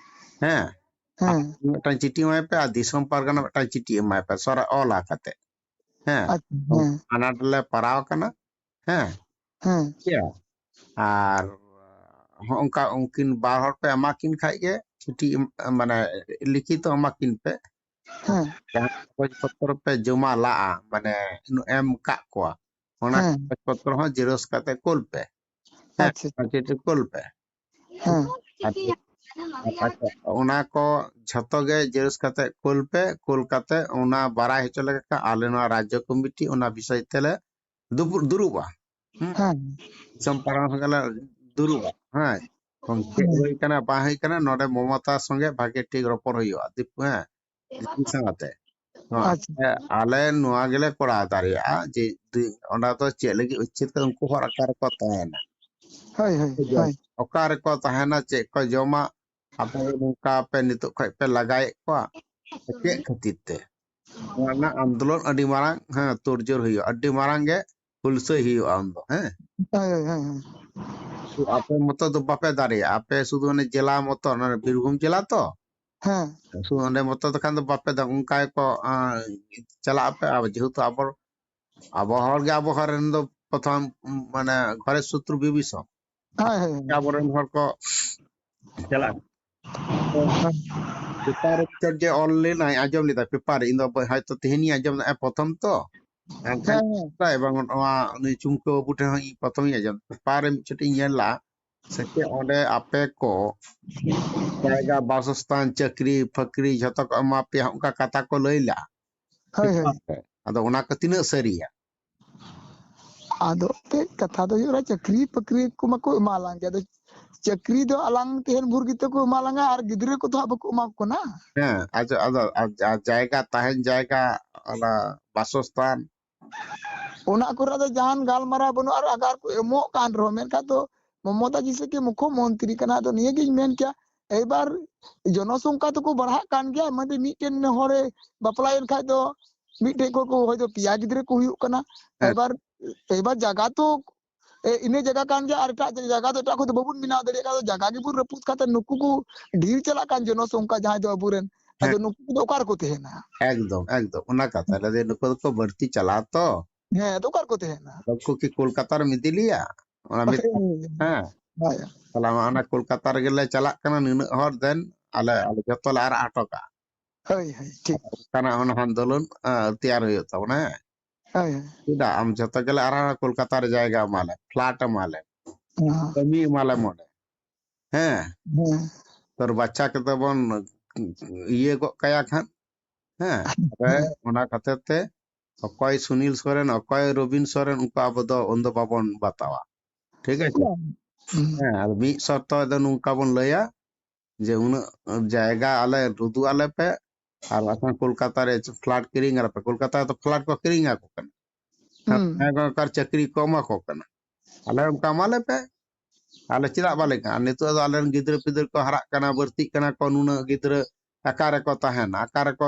ᱦᱮᱸ, ᱦᱮᱸ, ᱢᱤᱫᱴᱟᱝ ᱪᱤᱴᱷᱤ ᱮᱢᱟᱭ ᱯᱮ ᱟᱨ ᱫᱤᱥᱚᱢ ᱯᱟᱨᱜᱟᱱᱟ ᱢᱤᱫᱴᱟᱝ ᱪᱤᱴᱷᱤ ᱮᱢᱟᱭ ᱯᱮ, ᱥᱚᱨᱟ ᱚᱞᱟ ᱠᱟᱛᱮ᱾ ᱦᱮᱸ, ᱟᱪᱪᱷᱟ, ᱦᱮᱸ, ᱟᱱᱟᱴ ᱨᱮᱞᱮ ᱯᱟᱲᱟᱣ ᱟᱠᱟᱱᱟ, ᱦᱮᱸ᱾ ᱦᱮᱸ᱾ ᱴᱷᱤᱠ ᱜᱮᱭᱟ? ᱟᱨ ᱦᱚᱸᱜᱼᱚᱝᱠᱟ ᱩᱱᱠᱤᱱ ᱵᱟᱨ ᱦᱚᱲ ᱯᱮ ᱮᱢᱟ ᱠᱤᱱ ᱠᱷᱟᱡ ᱜᱮ ᱪᱤᱴᱷᱤ ᱮᱢ-, ᱢᱟᱱᱮ ᱞᱤᱠᱷᱤᱛᱚ ᱮᱢᱟ ᱠᱤᱱ ᱯᱮ᱾ ᱦᱮᱸ᱾ ᱡᱟᱦᱟᱸ ᱠᱟᱜᱚᱡᱽ ᱯᱚᱛᱨᱚ ᱯᱮ ᱡᱚᱢᱟ ᱞᱟᱜᱼᱟ, ᱢᱟᱱᱮ ᱮᱢ ᱠᱟᱜ ᱠᱚᱣᱟ, ᱚᱱᱟ ᱦᱮᱸ᱾ ᱠᱟᱜᱚᱡᱽ ᱯᱚᱛᱨᱚ ᱦᱚᱸ ᱡᱮᱨᱚᱠᱥ ᱠᱟᱛᱮ ᱠᱩᱞ ᱯᱮ᱾ ᱦᱮᱸ, ᱟᱪᱪᱷᱟ, ᱟᱪᱪᱷᱟ᱾ ᱯᱟᱸᱪᱤ ᱛᱮ ᱠᱩᱞ ᱯᱮ᱾ ᱦᱮᱸ᱾ ᱟᱪᱪᱷᱟ, ᱟᱪᱪᱷᱟ, ᱚᱱᱟ ᱠᱚ ᱡᱷᱚᱛᱚ ᱜᱮ ᱡᱮᱨᱚᱠᱥ ᱠᱟᱛᱮ ᱠᱩᱞ ᱯᱮ᱾ ᱠᱩᱞ ᱠᱟᱛᱮ ᱚᱱᱟ ᱵᱟᱲᱟᱭ ᱦᱚᱪᱚ ᱞᱮᱠᱟ ᱠᱷᱟᱱ ᱟᱞᱮ ᱱᱚᱣᱟ ᱨᱟᱡᱽᱡᱚ ᱠᱚᱢᱤᱴᱤ ᱚᱱᱟ ᱵᱤᱥᱚᱭ ᱛᱮᱞᱮ ᱫᱩᱯᱩ-, ᱫᱩᱲᱩᱵᱼᱟ᱾ ᱦᱩᱸ? ᱦᱮᱸ᱾ ᱫᱤᱥᱚᱢ ᱯᱟᱨᱜᱟᱱᱟ ᱥᱚᱸᱜᱮ ᱞᱮ ᱫᱩᱲᱩᱵᱼᱟ᱾ ᱦᱮᱸ? ᱪᱮᱫ ᱦᱮᱸ᱾ ᱦᱩᱭ ᱠᱟᱱᱟ, ᱵᱟᱝ ᱦᱩᱭ ᱠᱟᱱᱟ, ᱱᱚᱰᱮ ᱢᱚᱢᱚᱛᱟ ᱥᱚᱸᱜᱮ ᱵᱷᱟᱜᱮ ᱴᱷᱤᱠ ᱨᱚᱯᱚᱲ ᱦᱩᱭᱩᱜᱼᱟ᱾ ᱫᱤᱠᱩ, ᱦᱮᱸ? ᱫᱤᱠᱩ ᱥᱟᱶᱛᱮ᱾ ᱱᱚᱣᱟ ᱟᱪᱪᱷᱟ᱾ ᱟᱞᱮ, ᱟᱞᱮ ᱱᱚᱣᱟ ᱜᱮᱞᱮ ᱠᱚᱨᱟᱣ ᱫᱟᱲᱮᱭᱟᱜᱼᱟ ᱡᱮ ᱫᱤ-, ᱚᱱᱟ ᱫᱚ ᱪᱮᱫ ᱞᱟᱹᱜᱤᱫ ᱩᱪᱪᱷᱮᱫ ᱠᱟᱱᱟ, ᱩᱱᱠᱩ ᱦᱚᱲ ᱚᱠᱟ ᱨᱮᱠᱚ ᱛᱟᱦᱮᱱᱟ? ᱦᱳᱭ, ᱦᱳᱭ, ᱦᱳᱭ᱾ ᱚᱠᱟ ᱨᱮᱠᱚ ᱛᱟᱦᱮᱱᱟ, ᱪᱮᱫ ᱠᱚ ᱡᱚᱢᱟ, ᱟᱯᱮ ᱱᱚᱝᱠᱟ ᱯᱮ ᱱᱤᱛᱚᱜ ᱠᱷᱚᱡ ᱯᱮ ᱞᱟᱜᱟᱭᱮᱫ ᱠᱚᱣᱟ, ᱪᱮᱫ ᱠᱷᱟᱹᱛᱤᱨ ᱛᱮ? ᱱᱚᱣᱟ ᱨᱮᱱᱟᱜ ᱟᱱᱫᱳᱞᱚᱱ ᱟᱹᱰᱤ ᱢᱟᱨᱟᱝ, ᱦᱮᱸ, ᱛᱳᱲᱡᱳᱲ ᱦᱩᱭᱩᱜᱼᱟ, ᱟᱹᱰᱤ ᱢᱟᱨᱟᱝ ᱜᱮ ᱦᱩᱞᱥᱟᱹᱭ ᱦᱩᱭᱩᱜᱼᱟ ᱩᱱᱫᱚ, ᱦᱮᱸ᱾ ᱦᱳᱭ, ᱦᱳᱭ, ᱦᱳᱭ, ᱦᱳᱭ᱾ ᱥᱩᱫᱷᱩ ᱟᱯᱮ ᱢᱚᱛᱚ ᱫᱚ ᱵᱟᱯᱮ ᱫᱟᱲᱮᱭᱟᱜᱼᱟ, ᱟᱯᱮ ᱥᱩᱫᱷᱩ ᱚᱱᱮ ᱡᱮᱞᱟ ᱢᱚᱛᱚ, ᱚᱱᱟ ᱵᱤᱨᱵᱷᱩᱢ ᱡᱮᱞᱟ ᱛᱚ, ᱦᱮᱸ᱾ ᱥᱩᱫᱷᱩ ᱚᱸᱰᱮ ᱢᱚᱛᱚ ᱫᱚ ᱠᱷᱟᱱ ᱫᱚ ᱵᱟᱯᱮ ᱫᱟ-, ᱚᱱᱠᱟ ᱜᱮᱠᱚ, ᱟᱸ, ᱪᱟᱞᱟᱜ ᱟᱯᱮ, ᱟᱨ ᱡᱮᱦᱮᱛᱩ ᱟᱵᱚ, ᱟᱵᱚ ᱦᱚᱲ ᱜᱮ ᱟᱵᱚ ᱦᱚᱲ ᱨᱮᱱ ᱫᱚ ᱯᱨᱚᱛᱷᱚᱢ, ᱢᱟᱱᱮ, ᱜᱷᱚᱨᱮ ᱥᱚᱛᱨᱩ ᱵᱤᱵᱷᱤᱥᱚᱱ᱾ ᱦᱳᱭ, ᱦᱳᱭ, ᱦᱳᱭ᱾ ᱟᱵᱚᱨᱮᱱ ᱦᱚᱲ ᱠᱚ ᱪᱟᱞᱟᱜ᱾ ᱦᱮᱸ᱾ ᱯᱮᱯᱟᱨ ᱨᱮ ᱪᱮᱫ ᱡᱮ ᱚᱞ ᱞᱮᱱᱟᱭ, ᱟᱸᱡᱚᱢ ᱞᱮᱫᱟ ᱯᱮᱯᱟᱨ ᱨᱮ, ᱤᱧ ᱫᱚ ᱦᱚᱭᱛᱚ ᱛᱮᱦᱮᱧᱤᱧ ᱟᱸᱡᱚᱢ ᱮᱫᱟ ᱯᱨᱚᱛᱷᱚᱢ ᱛᱚ᱾ ᱮᱱᱠᱷᱟᱱ ᱦᱮᱸ, ᱦᱮᱸ᱾ ᱮᱵᱚᱝ ᱱᱚᱣᱟ ᱩᱱᱤ ᱪᱩᱢᱠᱟᱹ ᱵᱟᱹᱵᱩ ᱴᱷᱮᱱ ᱦᱚᱸ ᱤᱧ ᱯᱨᱚᱛᱷᱚᱢᱤᱧ ᱟᱸᱡᱚᱢ ᱫᱟ᱾ ᱯᱮᱯᱟᱨ ᱨᱮ ᱢᱤᱫ ᱪᱷᱚᱴ ᱤᱧ ᱧᱮᱞ ᱞᱮᱫᱼᱟ, ᱥᱮ ᱪᱮᱫ ᱚᱸᱰᱮ ᱟᱯᱮ ᱠᱚ ᱡᱟᱭᱜᱟ, ᱵᱟᱥᱚᱥᱛᱷᱟᱱ, ᱪᱟᱹᱠᱨᱤ ᱯᱷᱟᱹᱠᱨᱤ ᱡᱷᱚᱛᱚ ᱠᱚ ᱮᱢᱟ ᱯᱮᱭᱟ, ᱚᱱᱠᱟ ᱠᱟᱛᱷᱟ ᱠᱚ ᱞᱟᱹᱭ ᱞᱮᱫᱼᱟ᱾ ᱦᱳᱭ, ᱦᱳᱭ᱾ ᱯᱮᱯᱟᱨ ᱨᱮ᱾ ᱟᱫᱚ ᱚᱱᱟ ᱠᱚ ᱛᱤᱱᱟᱹᱜ ᱥᱟᱹᱨᱤᱭᱟ? ᱟᱫᱚ ᱮᱱᱛᱮᱫ ᱠᱟᱛᱷᱟ ᱫᱚ ᱦᱩᱭᱩᱜ ᱠᱟᱱᱟ, ᱪᱟᱹᱠᱨᱤ ᱯᱟᱹᱠᱨᱤ ᱠᱚ ᱢᱟᱠᱚ ᱮᱢᱟ ᱞᱟᱝ ᱜᱮ᱾ ᱟᱫᱚ ᱪᱟᱹᱠᱨᱤ ᱫᱚ ᱟᱞᱟᱝ ᱛᱟᱦᱮᱱ ᱵᱷᱳᱨ ᱜᱮᱛᱚ ᱠᱚ ᱮᱢᱟ ᱞᱟᱝᱟ, ᱟᱨ ᱜᱤᱫᱽᱨᱟᱹ ᱠᱚᱫᱚ ᱦᱟᱸᱜ ᱵᱟᱠᱚ ᱮᱢᱟ ᱠᱚ ᱠᱟᱱᱟ᱾ ᱦᱮᱸ, ᱟᱪᱪᱷᱟ, ᱟᱫᱚ, ᱟᱨ ᱡᱟ-, ᱡᱟᱭᱜᱟ, ᱛᱟᱦᱮᱱ ᱡᱟᱭᱜᱟ, ᱚᱱᱟ ᱵᱟᱥᱚᱥᱛᱷᱟᱱ? ᱚᱱᱟ ᱠᱚᱨᱮ ᱫᱚ ᱡᱟᱦᱟᱱ ᱜᱟᱞᱢᱟᱨᱟᱣ ᱵᱟᱹᱱᱩᱜᱼᱟ, ᱟᱨ ᱟᱜᱟᱨ ᱠᱚ ᱮᱢᱚᱜ ᱠᱟᱱ ᱨᱮᱦᱚᱸ, ᱢᱮᱱᱠᱷᱟᱱ ᱫᱚ ᱢᱚᱢᱚᱛᱟ ᱡᱮᱭᱥᱮ ᱠᱤ ᱢᱩᱠᱷᱚᱢᱚᱱᱛᱨᱤ ᱠᱟᱱᱟ, ᱟᱫᱚ ᱱᱤᱭᱟᱹᱜᱤᱧ ᱢᱮᱱ ᱠᱮᱭᱟ, ᱮᱵᱟᱨ ᱡᱚᱱᱚᱥᱚᱝᱠᱷᱟ ᱫᱚᱠᱚ ᱵᱟᱲᱦᱟᱜ ᱠᱟᱱ ᱜᱮᱭᱟ, ᱢᱟᱱᱮ ᱢᱤᱫᱴᱮᱱ ᱦᱚᱲᱮ ᱵᱟᱯᱞᱟᱭᱮᱱ ᱠᱷᱟᱡ ᱫᱚ ᱢᱤᱫᱴᱮᱡ ᱠᱷᱚᱡ ᱠᱚ ᱦᱚᱭᱛᱳ ᱯᱮᱭᱟ ᱜᱤᱫᱽᱨᱟᱹ ᱠᱚ ᱦᱩᱭᱩᱜ ᱠᱟᱱᱟ᱾ ᱦᱮᱸ᱾ ᱮᱵᱟᱨ, ᱮᱵᱟᱨ ᱡᱟᱭᱜᱟ ᱛᱚ, ᱮ, ᱤᱱᱟᱹ ᱡᱟᱭᱜᱟ ᱠᱟᱱ ᱜᱮᱭᱟ, ᱟᱨ ᱮᱴᱟᱜ ᱡᱟᱭᱜᱟ ᱫᱚ ᱮᱴᱟᱜ ᱠᱷᱚᱡ ᱫᱚ ᱵᱟᱵᱚᱱ ᱵᱮᱱᱟᱣ ᱫᱟᱲᱮᱭᱟᱜ ᱠᱟᱱᱟ᱾ ᱟᱫᱚ ᱡᱟᱭᱜᱟ ᱜᱮᱵᱚᱱ ᱨᱟᱹᱯᱩᱫ ᱠᱟᱛᱮ ᱱᱩᱠᱩ ᱠᱚ ᱰᱷᱮᱨ ᱪᱟᱞᱟᱜ ᱠᱟᱱ ᱡᱚᱱᱚᱥᱚᱝᱠᱷᱟ ᱡᱟᱦᱟᱸᱭ ᱫᱚ ᱟᱵᱚᱨᱮᱱ, ᱟᱫᱚ ᱦᱮᱸ᱾ ᱱᱩᱠᱩ ᱠᱚᱫᱚ ᱚᱠᱟ ᱨᱮᱠᱚ ᱛᱟᱦᱮᱱᱟ? ᱮᱠᱫᱚᱢ, ᱮᱠᱫᱚᱢ᱾ ᱚᱱᱟ ᱠᱟᱛᱷᱟ ᱞᱟᱹᱭ ᱫᱟᱹᱧ, ᱱᱩᱠᱩ ᱫᱚᱠᱚ ᱵᱟᱹᱲᱛᱤ ᱪᱟᱞᱟᱜᱼᱟ ᱛᱚ᱾ ᱦᱮᱸ, ᱟᱫᱚ ᱚᱠᱟ ᱨᱮᱠᱚ ᱛᱟᱦᱮᱱᱟ? ᱟᱫᱚ ᱩᱱᱠᱩ ᱠᱤ ᱠᱳᱞᱠᱟᱛᱟ ᱨᱮᱢ ᱤᱫᱤ ᱞᱮᱭᱟ? ᱚᱱᱟ ᱢᱤᱫ, ᱦᱮᱸ᱾ ᱦᱳᱭ᱾ ᱛᱟᱦᱞᱮ ᱚᱱᱟ ᱠᱳᱞᱠᱟᱛᱟ ᱨᱮᱜᱮ ᱞᱮ ᱪᱟᱞᱟᱜ ᱠᱟᱱᱟ, ᱱᱤᱱᱟᱹᱜ ᱦᱚᱲ ᱫᱮᱱ ᱟᱞᱮ, ᱟᱞᱮ ᱡᱚᱛᱚ ᱞᱮ ᱟᱨᱟᱜ ᱦᱚᱴᱚ ᱠᱟᱜᱼᱟ᱾ ᱦᱳᱭ, ᱦᱳᱭ, ᱴᱷᱤᱠ᱾ ᱚᱱᱠᱟᱱᱟᱜ ᱚᱱᱟ ᱟᱱᱫᱳᱞᱚᱱ, ᱟ, ᱛᱮᱭᱟᱨ ᱦᱩᱭᱩᱜ ᱛᱟᱵᱚᱱᱟ, ᱦᱮᱸ᱾ ᱦᱳᱭ, ᱦᱳᱭ᱾ ᱪᱮᱫᱟᱜ ᱟᱢ ᱡᱚᱛᱚ ᱜᱮᱞᱮ ᱟᱨᱟᱜ, ᱠᱳᱞᱠᱟᱛᱟ ᱨᱮ ᱡᱟᱭᱜᱟ ᱮᱢᱟᱞᱮ, ᱯᱷᱞᱟᱴ ᱮᱢᱟᱞᱮ, ᱦᱮᱸ᱾ ᱠᱟᱹᱢᱤ ᱮᱢᱟᱞᱮ ᱢᱚᱱᱮ, ᱦᱮᱸ᱾ ᱦᱮᱸ᱾ ᱛᱚᱨ ᱵᱟᱪᱪᱟ ᱠᱚᱫᱚ ᱵᱚᱱ ᱤᱭᱟᱹ ᱜᱚᱫ ᱠᱟᱭᱟ ᱠᱷᱟᱱ, ᱦᱮᱸ᱾ ᱛᱚᱵᱮ ᱦᱮᱸ᱾ ᱚᱱᱟ ᱠᱷᱟᱹᱛᱤᱨ ᱛᱮ ᱚᱠᱚᱭ ᱥᱩᱱᱤᱞ ᱥᱚᱨᱮᱱ, ᱚᱠᱚᱭ ᱨᱚᱵᱤᱱ ᱥᱚᱨᱮᱱ, ᱩᱱᱠᱩ ᱟᱵᱚ ᱫᱚ ᱩᱱᱫᱚ ᱵᱟᱵᱚᱱ ᱵᱟᱛᱟᱣᱟ᱾ ᱴᱷᱤᱠ ᱟᱪᱷᱮ? ᱵᱟᱝ᱾ ᱦᱩᱸ᱾ ᱦᱮᱸ, ᱟᱨ ᱢᱤᱫ ᱥᱚᱨᱛᱚ ᱫᱚ ᱱᱚᱝᱠᱟ ᱵᱚᱱ ᱞᱟᱹᱭᱟ ᱡᱮ ᱩᱱᱟᱹᱜ ᱡᱟᱭᱜᱟ ᱟᱞᱮ ᱩᱫᱩᱜ ᱟᱞᱮ ᱯᱮ, ᱟᱨ ᱵᱟᱠᱷᱟᱱ ᱠᱳᱞᱠᱟᱛᱟ ᱨᱮ ᱯᱷᱞᱟᱴ ᱠᱤᱨᱤᱧ ᱟᱞᱮ ᱯᱮ᱾ ᱠᱳᱞᱠᱟᱛᱟ ᱨᱮᱫᱚ ᱯᱷᱞᱟᱴ ᱠᱚ ᱠᱤᱨᱤᱧ ᱟᱠᱚ ᱠᱟᱱᱟ᱾ ᱦᱩᱸ᱾ ᱦᱮᱸ, ᱚᱠᱟ ᱪᱟᱹᱠᱨᱤ ᱠᱚ ᱮᱢᱟ ᱠᱚ ᱠᱟᱱᱟ᱾ ᱟᱞᱮ ᱚᱱᱠᱟ ᱮᱢᱟ ᱞᱮ ᱯᱮ, ᱟᱞᱮ ᱪᱮᱫᱟᱜ ᱵᱟᱞᱮ ᱮᱢᱟ? ᱟᱨ ᱱᱤᱛᱚᱜ ᱫᱚ ᱟᱞᱮᱨᱮᱱ ᱜᱤᱫᱽᱨᱟᱹ ᱯᱤᱫᱽᱨᱟᱹ ᱠᱚ ᱦᱟᱨᱟᱜ ᱠᱟᱱᱟ, ᱵᱟᱹᱲᱛᱤᱜ ᱠᱟᱱᱟ ᱠᱚ, ᱱᱩᱱᱟᱹᱜ ᱜᱤᱫᱽᱨᱟᱹ ᱚᱠᱟ ᱨᱮᱠᱚ ᱛᱟᱦᱮᱱᱟ, ᱚᱠᱟ ᱨᱮᱠᱚ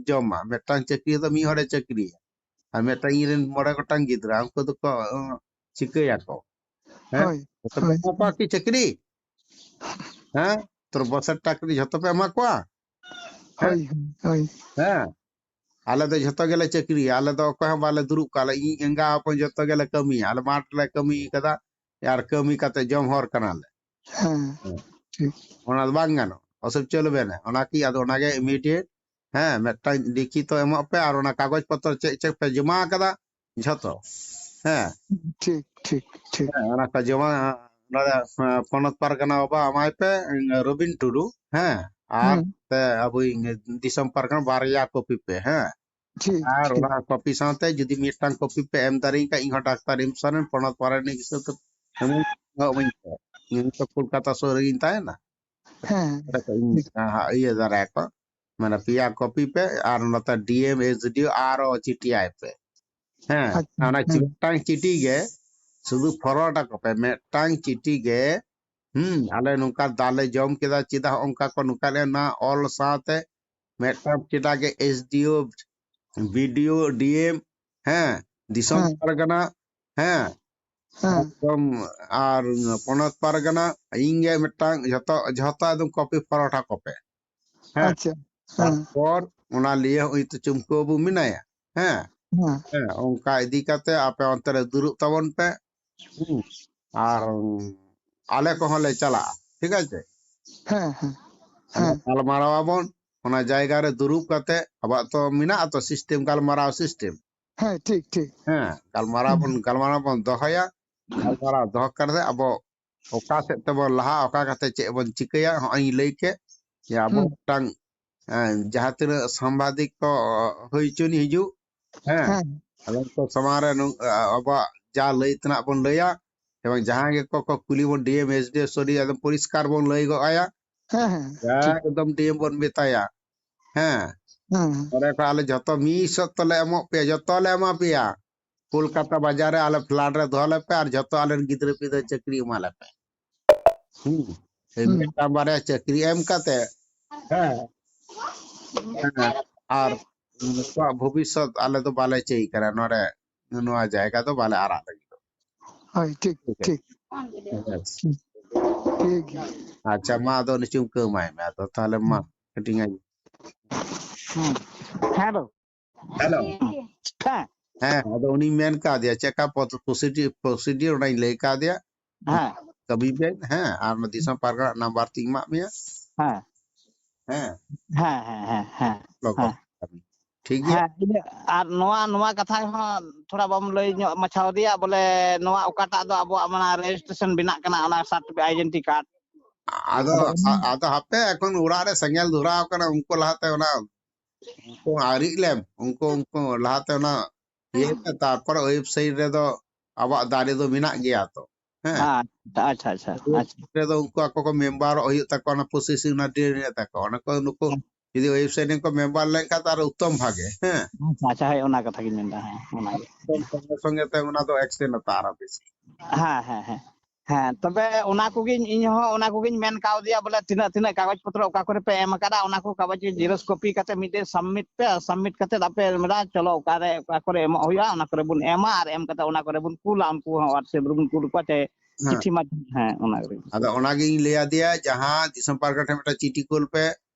ᱡᱚᱢᱟ? ᱢᱤᱫᱴᱟᱝ ᱪᱟᱹᱠᱨᱤ ᱫᱚ ᱢᱤᱫ ᱦᱚᱲᱮ ᱪᱟᱹᱠᱨᱤᱭᱟ, ᱟᱨ ᱢᱤᱫᱴᱟᱝ ᱤᱧ ᱨᱮᱱ ᱢᱚᱬᱮ ᱜᱚᱴᱟᱝ ᱜᱤᱫᱽᱨᱟᱹ, ᱩᱱᱠᱩ ᱫᱚᱠᱚ, ᱚ, ᱪᱤᱠᱟᱹᱭᱟᱠᱚ? ᱦᱮᱸ? ᱦᱳᱭ, ᱡᱚᱛᱚ ᱯᱮ ᱦᱳᱭ᱾ ᱮᱢᱟ ᱠᱚᱣᱟ ᱠᱤ ᱪᱟᱹᱠᱨᱤ? ᱦᱮᱸ? ᱛᱚ ᱵᱚᱥᱮᱨ ᱴᱟᱠᱨᱤ ᱡᱷᱚᱛᱚ ᱯᱮ ᱮᱢᱟ ᱠᱚᱣᱟ? ᱦᱮᱸ? ᱦᱳᱭ, ᱦᱳᱭ, ᱦᱳᱭ᱾ ᱦᱮᱸ? ᱟᱞᱮ ᱫᱚ ᱡᱷᱚᱛᱚ ᱜᱮᱞᱮ ᱪᱟᱹᱠᱨᱤᱭᱟ, ᱟᱞᱮ ᱫᱚ ᱚᱠᱚᱭ ᱦᱚᱸ ᱵᱟᱞᱮ ᱫᱩᱲᱩᱵ ᱠᱟᱜᱼᱟ, ᱟᱞᱮ ᱤᱧ ᱮᱸᱜᱟ ᱦᱚᱯᱚᱱ ᱡᱷᱚᱛᱚ ᱜᱮᱞᱮ ᱠᱟᱹᱢᱤᱭᱟ, ᱟᱞᱮ ᱢᱟᱴᱷ ᱞᱮ ᱠᱟᱹᱢᱤ ᱠᱟᱫᱟ, ᱟᱨ ᱠᱟᱹᱢᱤ ᱠᱟᱛᱮ ᱡᱚᱢ ᱦᱚᱲ ᱠᱟᱱᱟᱞᱮ᱾ ᱦᱮᱸ, ᱦᱮᱸ᱾ ᱴᱷᱤᱠ᱾ ᱚᱱᱟ ᱫᱚ ᱵᱟᱝ ᱜᱟᱱᱚᱜᱼᱟ, ᱚᱥᱩᱵ ᱪᱟᱹᱞᱩ ᱵᱮᱱᱟ᱾ ᱚᱱᱟ ᱠᱤ ᱟᱫᱚ ᱚᱱᱟᱜᱮ immediate, ᱦᱮᱸ, ᱢᱤᱫᱴᱟᱝ ᱞᱤᱠᱷᱤᱛᱚ ᱮᱢᱚᱜ ᱯᱮ, ᱟᱨ ᱚᱱᱟ ᱠᱟᱜᱚᱡᱽ ᱯᱚᱛᱨᱚ ᱪᱮᱫ ᱪᱮᱫ ᱯᱮ ᱡᱚᱢᱟ ᱟᱠᱟᱫᱟ, ᱡᱷᱚᱛᱚ᱾ ᱦᱮᱸ᱾ ᱴᱷᱤᱠ, ᱴᱷᱤᱠ, ᱴᱷᱤᱠ᱾ ᱦᱮᱸ, ᱚᱱᱟ ᱠᱚ ᱡᱚᱢᱟ, ᱱᱚᱰᱮ, ᱮᱸ, ᱯᱚᱱᱚᱛ ᱯᱟᱨᱜᱟᱱᱟ ᱵᱟᱵᱟ ᱮᱢᱟᱭ ᱯᱮ, ᱤᱧ ᱨᱚᱵᱤᱱ ᱴᱩᱰᱩ, ᱦᱮᱸ, ᱟᱨ ᱦᱩᱸ᱾ ᱛᱮ ᱟᱵᱚᱭᱤᱡ ᱫᱤᱥᱚᱢ ᱯᱟᱨᱜᱟᱱᱟ ᱵᱟᱨᱭᱟ ᱠᱚᱯᱤ ᱯᱮ, ᱦᱮᱸ᱾ ᱴᱷᱤᱠ, ᱟᱨ ᱴᱷᱤᱠ᱾ ᱚᱱᱟ ᱠᱚᱯᱤ ᱥᱟᱶᱛᱮ ᱡᱩᱫᱤ ᱢᱤᱫᱴᱟᱝ ᱠᱚᱯᱤ ᱯᱮ ᱮᱢ ᱫᱟᱲᱮᱭᱟᱹᱧ ᱠᱷᱟᱱ, ᱤᱧ ᱦᱚᱸ ᱰᱟᱠᱛᱟᱨ ᱤᱢᱥᱚᱨᱮᱱ ᱯᱚᱱᱚᱛ ᱯᱟᱨᱟᱱᱤᱠ ᱦᱤᱥᱟᱹᱵ ᱛᱮ ᱮᱢᱚᱜ ᱟᱹᱧ ᱯᱮ᱾ ᱤᱧ ᱛᱚ ᱠᱳᱞᱠᱟᱛᱟ ᱥᱩᱨ ᱨᱮᱜᱤᱧ ᱛᱟᱦᱮᱱᱟ᱾ ᱦᱮᱸ᱾ ᱚᱸᱰᱮ ᱠᱷᱚᱡ ᱤᱧ, ᱴᱷᱤᱠ᱾ ᱦᱟ-, ᱤᱭᱟᱹ ᱫᱟᱲᱮᱭᱟᱠᱚᱣᱟ᱾ ᱢᱟᱱᱮ ᱯᱮᱭᱟ ᱠᱚᱯᱤ ᱯᱮ ᱟᱨ ᱱᱚᱛᱮ ᱰᱤ ᱮᱢ, ᱮᱥ ᱰᱤ ᱳ ᱟᱨ ᱚ ᱪᱤᱴᱷᱤ ᱟᱭ ᱯᱮ᱾ ᱦᱮᱸ, ᱟᱪᱪᱷᱟ, ᱚᱱᱟ ᱪᱤ-, ᱦᱮᱸ᱾ ᱢᱤᱫᱴᱟᱝ ᱪᱤᱴᱷᱤ ᱜᱮ ᱥᱩᱫᱷᱩ forward ᱟᱠᱚ ᱯᱮ, ᱢᱤᱫᱴᱟᱝ ᱪᱤᱴᱷᱤ ᱜᱮ, ᱦᱩᱸ, ᱟᱞᱮ ᱱᱚᱝᱠᱟ ᱫᱟᱞᱮ ᱡᱚᱢ ᱠᱮᱫᱟ, ᱪᱮᱫᱟᱜ ᱦᱚᱸᱜ ᱚᱱᱠᱟ ᱠᱚ ᱱᱚᱝᱠᱟ ᱞᱮ, ᱱᱚᱣᱟ ᱚᱞ ᱥᱟᱶᱛᱮ ᱢᱤᱫᱴᱟᱝ ᱪᱮᱫᱟᱜ ᱜᱮ ᱮᱥ ᱰᱤ ᱳ, ᱵᱤ ᱰᱤ ᱳ, ᱰᱤ ᱮᱢ, ᱦᱮᱸ, ᱫᱤᱥᱚᱢ ᱦᱮᱸ᱾ ᱯᱟᱨᱜᱟᱱᱟ, ᱦᱮᱸ, ᱦᱮᱸ᱾ ᱮᱠᱫᱚᱢ, ᱟᱨ ᱯᱚᱱᱚᱛ ᱯᱟᱨᱜᱟᱱᱟ, ᱤᱧ ᱜᱮ ᱢᱤᱫᱴᱟᱝ ᱡᱷᱚᱛᱚ, ᱡᱷᱚᱛᱚ ᱮᱠᱫᱚᱢ ᱠᱚᱯᱤ forward ᱟᱠᱚ ᱯᱮ᱾ ᱦᱮᱸ᱾ ᱟᱪᱪᱷᱟ, ᱦᱮᱸ᱾ ᱛᱟᱨᱯᱚᱨ ᱚᱱᱟ ᱞᱤᱭᱮ ᱦᱚᱸᱜᱼᱚᱭ ᱛᱚ ᱪᱩᱢᱠᱩ ᱵᱟᱹᱵᱩ ᱢᱮᱱᱟᱭᱟ᱾ ᱦᱮᱸ᱾ ᱦᱮᱸ᱾ ᱦᱮᱸ, ᱚᱱᱠᱟ ᱤᱫᱤ ᱠᱟᱛᱮ ᱟᱯᱮ ᱚᱱᱛᱮ ᱨᱮ ᱫᱩᱲᱩᱵ ᱛᱟᱵᱚᱱ ᱯᱮ᱾ ᱦᱩᱸ᱾ ᱟᱨ ᱟᱞᱮ ᱠᱚᱦᱚᱸ ᱞᱮ ᱪᱟᱞᱟᱜᱼᱟ, ᱴᱷᱤᱠ ᱟᱪᱷᱮ? ᱦᱮᱸ, ᱦᱮᱸ, ᱟᱫᱚ ᱦᱮᱸ᱾ ᱜᱟᱞᱢᱟᱨᱟᱣ ᱟᱵᱚᱱ, ᱚᱱᱟ ᱡᱟᱭᱜᱟ ᱨᱮ ᱫᱩᱲᱩᱵ ᱠᱟᱛᱮ ᱟᱵᱚᱣᱟᱜ ᱛᱚ ᱢᱮᱱᱟᱜ ᱟᱛᱚ system, ᱜᱟᱞᱢᱟᱨᱟᱣ system᱾ ᱦᱮᱸ, ᱴᱷᱤᱠ, ᱴᱷᱤᱠ᱾ ᱦᱮᱸ, ᱜᱟᱞᱢᱟᱨᱟᱣ ᱦᱩᱸ᱾ ᱵᱚᱱ, ᱜᱟᱞᱢᱟᱨᱟᱣ ᱵᱚᱱ ᱫᱚᱦᱚᱭᱟ, ᱜᱟᱞᱢᱟᱨᱟᱣ ᱫᱚᱦᱚ ᱠᱟᱛᱮ ᱟᱵᱚ ᱚᱠᱟ ᱥᱮᱫ ᱛᱮᱵᱚᱱ ᱞᱟᱦᱟᱜᱼᱟ, ᱚᱠᱟ ᱠᱟᱛᱮ ᱪᱮᱫ ᱵᱚᱱ ᱪᱤᱠᱟᱹᱭᱟ, ᱦᱚᱸᱜᱼᱚᱭ ᱤᱧ ᱞᱟᱹᱭ ᱠᱮᱫ ᱡᱮ ᱟᱵᱚ ᱦᱩᱸ᱾ ᱢᱤᱫᱴᱟᱝ, ᱮᱸ, ᱡᱟᱦᱟᱸ ᱛᱤᱱᱟᱹᱜ ᱥᱟᱢᱵᱟᱫᱤᱠ ᱠᱚ ᱦᱩᱭ ᱦᱚᱪᱚᱱ ᱦᱤᱡᱩᱜ, ᱦᱮᱸ, ᱦᱮᱸ᱾ ᱟᱫᱚ ᱩᱱᱠᱩ ᱥᱟᱢᱟᱝ ᱨᱮ ᱱᱩ-, ᱟ-, ᱟᱵᱚᱣᱟᱜ ᱡᱟ ᱞᱟᱹᱭ ᱛᱮᱱᱟᱜ ᱵᱚᱱ ᱞᱟᱹᱭᱟ, ᱮᱵᱚᱝ ᱡᱟᱦᱟᱸᱭ ᱜᱮᱠᱚ ᱠᱚ ᱠᱩᱞᱤ ᱵᱚᱱ, D M, S D O, ᱥᱚᱨᱤ, ᱮᱠᱫᱚᱢ ᱯᱚᱨᱤᱥᱠᱟᱨ ᱵᱚᱱ ᱞᱟᱹᱭ ᱜᱚᱫ ᱟᱭᱟ᱾ ᱦᱮᱸ, ᱦᱮᱸ, ᱴᱷᱤᱠ᱾ ᱮᱠᱫᱚᱢ D M ᱵᱚᱱ ᱢᱮᱛᱟᱭᱟ᱾ ᱦᱮᱸ᱾ ᱦᱮᱸ, ᱦᱮᱸ᱾ ᱚᱸᱰᱮ ᱠᱷᱚᱱ ᱟᱞᱮ ᱡᱷᱚᱛᱚ ᱢᱤᱫ ᱥᱚᱛ ᱞᱮ ᱮᱢᱚᱜ ᱯᱮᱭᱟ, ᱡᱷᱚᱛᱚ ᱞᱮ ᱮᱢᱟ ᱯᱮᱭᱟ᱾ ᱠᱳᱞᱠᱟᱛᱟ ᱵᱟᱡᱟᱨ ᱨᱮ ᱟᱞᱮ flat ᱨᱮ ᱫᱚᱦᱚ ᱞᱮᱯᱮ ᱟᱨ ᱡᱷᱚᱛᱚ ᱟᱞᱮᱨᱮᱱ ᱜᱤᱫᱽᱨᱟᱹ ᱯᱤᱫᱽᱨᱟᱹ ᱪᱟᱹᱠᱨᱤ ᱮᱢᱟ ᱞᱮᱯᱮ᱾ ᱦᱩᱸ᱾ ᱦᱩᱸ᱾ ᱢᱤᱫᱴᱟᱝ ᱵᱟᱨᱭᱟ ᱪᱟᱹᱠᱨᱤ ᱮᱢ ᱠᱟᱛᱮ, ᱦᱮᱸ, ᱦᱮᱸ, ᱟᱨ ᱱᱩᱠᱩᱣᱟᱜ ᱵᱷᱚᱵᱤᱥᱥᱚᱛ ᱟᱞᱮ ᱫᱚ ᱵᱟᱞᱮ ᱪᱟᱹᱭ ᱠᱟᱱᱟ, ᱱᱚᱰᱮ ᱱᱚᱣᱟ ᱡᱟᱭᱜᱟ ᱫᱚ ᱵᱟᱞᱮ ᱟᱨᱟᱜ ᱞᱟᱹᱜᱤᱫᱚᱜ᱾ ᱦᱳᱭ, ᱴᱷᱤᱠ, ᱴᱷᱤᱠ ᱟᱪᱷᱮ? ᱴᱷᱤᱠ᱾ ᱦᱩᱸ᱾ ᱴᱷᱤᱠ ᱜᱮᱭᱟ᱾ ᱟᱪᱪᱷᱟ, ᱢᱟ ᱟᱫᱚ ᱩᱱᱤ ᱪᱩᱢᱠᱟᱹ ᱮᱢᱟᱭ ᱢᱮ, ᱟᱫᱚ ᱛᱟᱦᱞᱮ ᱢᱟ ᱦᱩᱸ᱾ ᱠᱟᱹᱴᱤᱡ ᱟᱡ ᱦᱩᱸ᱾ ᱦᱮᱞᱳ᱾ ᱦᱮᱞᱳ᱾ ᱦᱮᱸ᱾ ᱦᱮᱸ, ᱟᱫᱚ ᱩᱱᱤᱧ ᱢᱮᱱ ᱠᱟᱣᱫᱮᱭᱟ, ᱪᱮᱫᱠᱟ ᱯᱚᱫ-, procedure, procedure ᱚᱱᱟᱧ ᱞᱟᱹᱭ ᱠᱟᱣᱫᱮᱭᱟ᱾ ᱦᱮᱸ᱾ ᱠᱟᱹᱢᱤ ᱵᱮᱱ, ᱦᱮᱸ, ᱟᱨ ᱚᱱᱟ ᱫᱤᱥᱚᱢ ᱯᱟᱨᱜᱟᱱᱟ ᱱᱟᱢᱵᱟᱨ ᱛᱤᱧ ᱮᱢᱟᱜ ᱢᱮᱭᱟ᱾ ᱦᱮᱸ᱾ ᱦᱮᱸ᱾ ᱦᱮᱸ, ᱦᱮᱸ, ᱦᱮᱸ, ᱦᱮᱸ, ᱦᱮᱸ᱾ ᱞᱚᱜᱚᱱ ᱦᱮᱸ᱾ ᱠᱟᱹᱢᱤ᱾ ᱴᱷᱤᱠ ᱜᱮᱭᱟ? ᱦᱮᱸ, ᱤᱭᱟᱹ, ᱟᱨ ᱱᱚᱣᱟ, ᱱᱚᱣᱟ ᱠᱟᱛᱷᱟ ᱦᱚᱸ ᱛᱷᱚᱲᱟ ᱵᱟᱢ ᱞᱟᱹᱭ ᱧᱚᱜ ᱢᱟᱪᱷᱟᱣ ᱟᱫᱮᱭᱟ, ᱵᱚᱞᱮ ᱱᱚᱣᱟ ᱚᱠᱟᱴᱟᱜ ᱫᱚ ᱟᱵᱚᱣᱟᱜ ᱚᱱᱟ registration ᱵᱮᱱᱟᱜ ᱠᱟᱱᱟ, ᱚᱱᱟ ᱥᱟᱨᱴᱤ-, identity card? ᱟᱫᱚ, ᱟᱫᱚ ᱟ-, ᱟᱫᱚ ᱦᱟᱯᱮ, ᱮᱠᱷᱚᱱ ᱚᱲᱟᱜ ᱨᱮ ᱥᱮᱸᱜᱮᱞ ᱫᱷᱚᱨᱟᱣ ᱠᱟᱱᱟ, ᱩᱱᱠᱩ ᱞᱟᱦᱟᱛᱮ ᱚᱱᱟ, ᱩᱱᱠᱩ ᱟᱹᱣᱨᱤ ᱞᱮᱢ, ᱩᱱᱠᱩ, ᱩᱱᱠᱩ ᱞᱟᱦᱟᱛᱮ ᱚᱱᱟ ᱤᱭᱟᱹ ᱛᱮ, ᱛᱟᱨᱯᱚᱨᱮ website ᱨᱮᱫᱚ ᱟᱵᱚᱣᱟᱜ ᱫᱟᱨᱮ ᱫᱚ ᱢᱮᱱᱟᱜ ᱜᱮᱭᱟ ᱛᱚ, ᱦᱮᱸ᱾ ᱟᱪᱪᱷᱟ, ᱟᱪᱪᱷᱟ, ᱟᱪᱪᱷᱟ, ᱟᱪᱪᱷᱟ᱾ ᱨᱮᱫᱚ ᱩᱱᱠᱩ ᱟᱠᱚ ᱠᱚ memberᱚᱜ ᱦᱩᱭᱩᱜ ᱛᱟᱠᱚᱣᱟ, ᱚᱱᱟ processing ᱚᱱᱟ ᱰᱮ ᱦᱩᱭᱩᱜ ᱛᱟᱠᱚᱣᱟ, ᱚᱱᱟ ᱠᱚ ᱱᱩᱠᱩ ᱦᱮᱸ᱾ ᱡᱩᱫᱤ website ᱨᱮ ᱠᱚ member ᱞᱮᱱᱠᱷᱟᱱ ᱛᱚ ᱟᱨᱚ ᱩᱛᱛᱚᱢ ᱵᱷᱟᱜᱮ, ᱦᱮᱸ᱾ ᱟᱪᱪᱷᱟ, ᱟᱪᱪᱷᱟ, ᱦᱳᱭ, ᱚᱱᱟ ᱠᱟᱛᱷᱟ ᱜᱤᱧ ᱢᱮᱱᱫᱟ, ᱦᱮᱸ, ᱚᱱᱟᱜᱮ᱾ ᱮᱠᱫᱚᱢ ᱥᱚᱸᱜᱮ ᱥᱚᱸᱜᱮ ᱛᱮ ᱚᱱᱟ ᱫᱚ action ᱦᱟᱛᱟᱣ ᱟᱨᱚ ᱵᱮᱥᱤ᱾ ᱦᱮᱸ, ᱦᱮᱸ, ᱦᱮᱸ᱾ ᱦᱮᱸ, ᱛᱚᱵᱮ ᱚᱱᱟ ᱠᱚᱜᱮᱧ, ᱤᱧ ᱦᱚᱸ ᱚᱱᱟ ᱠᱚᱜᱮᱧ ᱢᱮᱱ ᱠᱟᱣᱫᱮᱭᱟ, ᱵᱚᱞᱮ ᱛᱤᱱᱟᱹᱜ, ᱛᱤᱱᱟᱹᱜ ᱠᱟᱜᱚᱡᱽ ᱯᱚᱛᱨᱚ ᱚᱠᱟ ᱠᱚᱨᱮ ᱯᱮ ᱮᱢ ᱟᱠᱟᱫᱟ, ᱚᱱᱟ ᱠᱚ ᱠᱟᱜᱚᱡᱽ ᱡᱮᱨᱚᱠᱥ ᱠᱚᱯᱤ ᱠᱟᱛᱮ ᱢᱤᱫᱴᱮᱡ submit ᱯᱮ, submit ᱠᱟᱛᱮ ᱟᱯᱮ ᱢᱮᱱᱫᱟ, ᱪᱚᱞᱚ ᱚᱠᱟᱨᱮ, ᱚᱠᱟ ᱠᱚᱨᱮ ᱮᱢᱚᱜ ᱦᱩᱭᱩᱜᱼᱟ, ᱚᱱᱟ ᱠᱚᱨᱮ ᱵᱚᱱ ᱮᱢᱟ, ᱟᱨ ᱮᱢ ᱠᱟᱛᱮ ᱚᱱᱟ ᱠᱚᱨᱮ ᱵᱚᱱ ᱠᱩᱞᱟ, ᱩᱱᱠᱩ ᱦᱚᱸ WhatsApp ᱨᱮᱵᱚᱱ ᱠᱩᱞ ᱠᱚᱣᱟ, ᱪᱟᱦᱮ ᱦᱮᱸ᱾ ᱪᱤᱴᱷᱤ ᱢᱟᱫᱽᱫᱷᱚᱢ, ᱦᱮᱸ, ᱚᱱᱟ ᱠᱚᱨᱮ᱾ ᱟᱫᱚ ᱚᱱᱟᱜᱤᱧ ᱞᱟᱹᱭ ᱟᱫᱮᱭᱟ, ᱡᱟᱦᱟᱸ ᱫᱤᱥᱚᱢ ᱯᱟᱨᱜᱟᱱᱟ ᱴᱷᱮᱱ ᱢᱤᱫᱴᱟᱝ ᱪᱤᱴᱷᱤ ᱠᱩᱞ ᱯᱮ,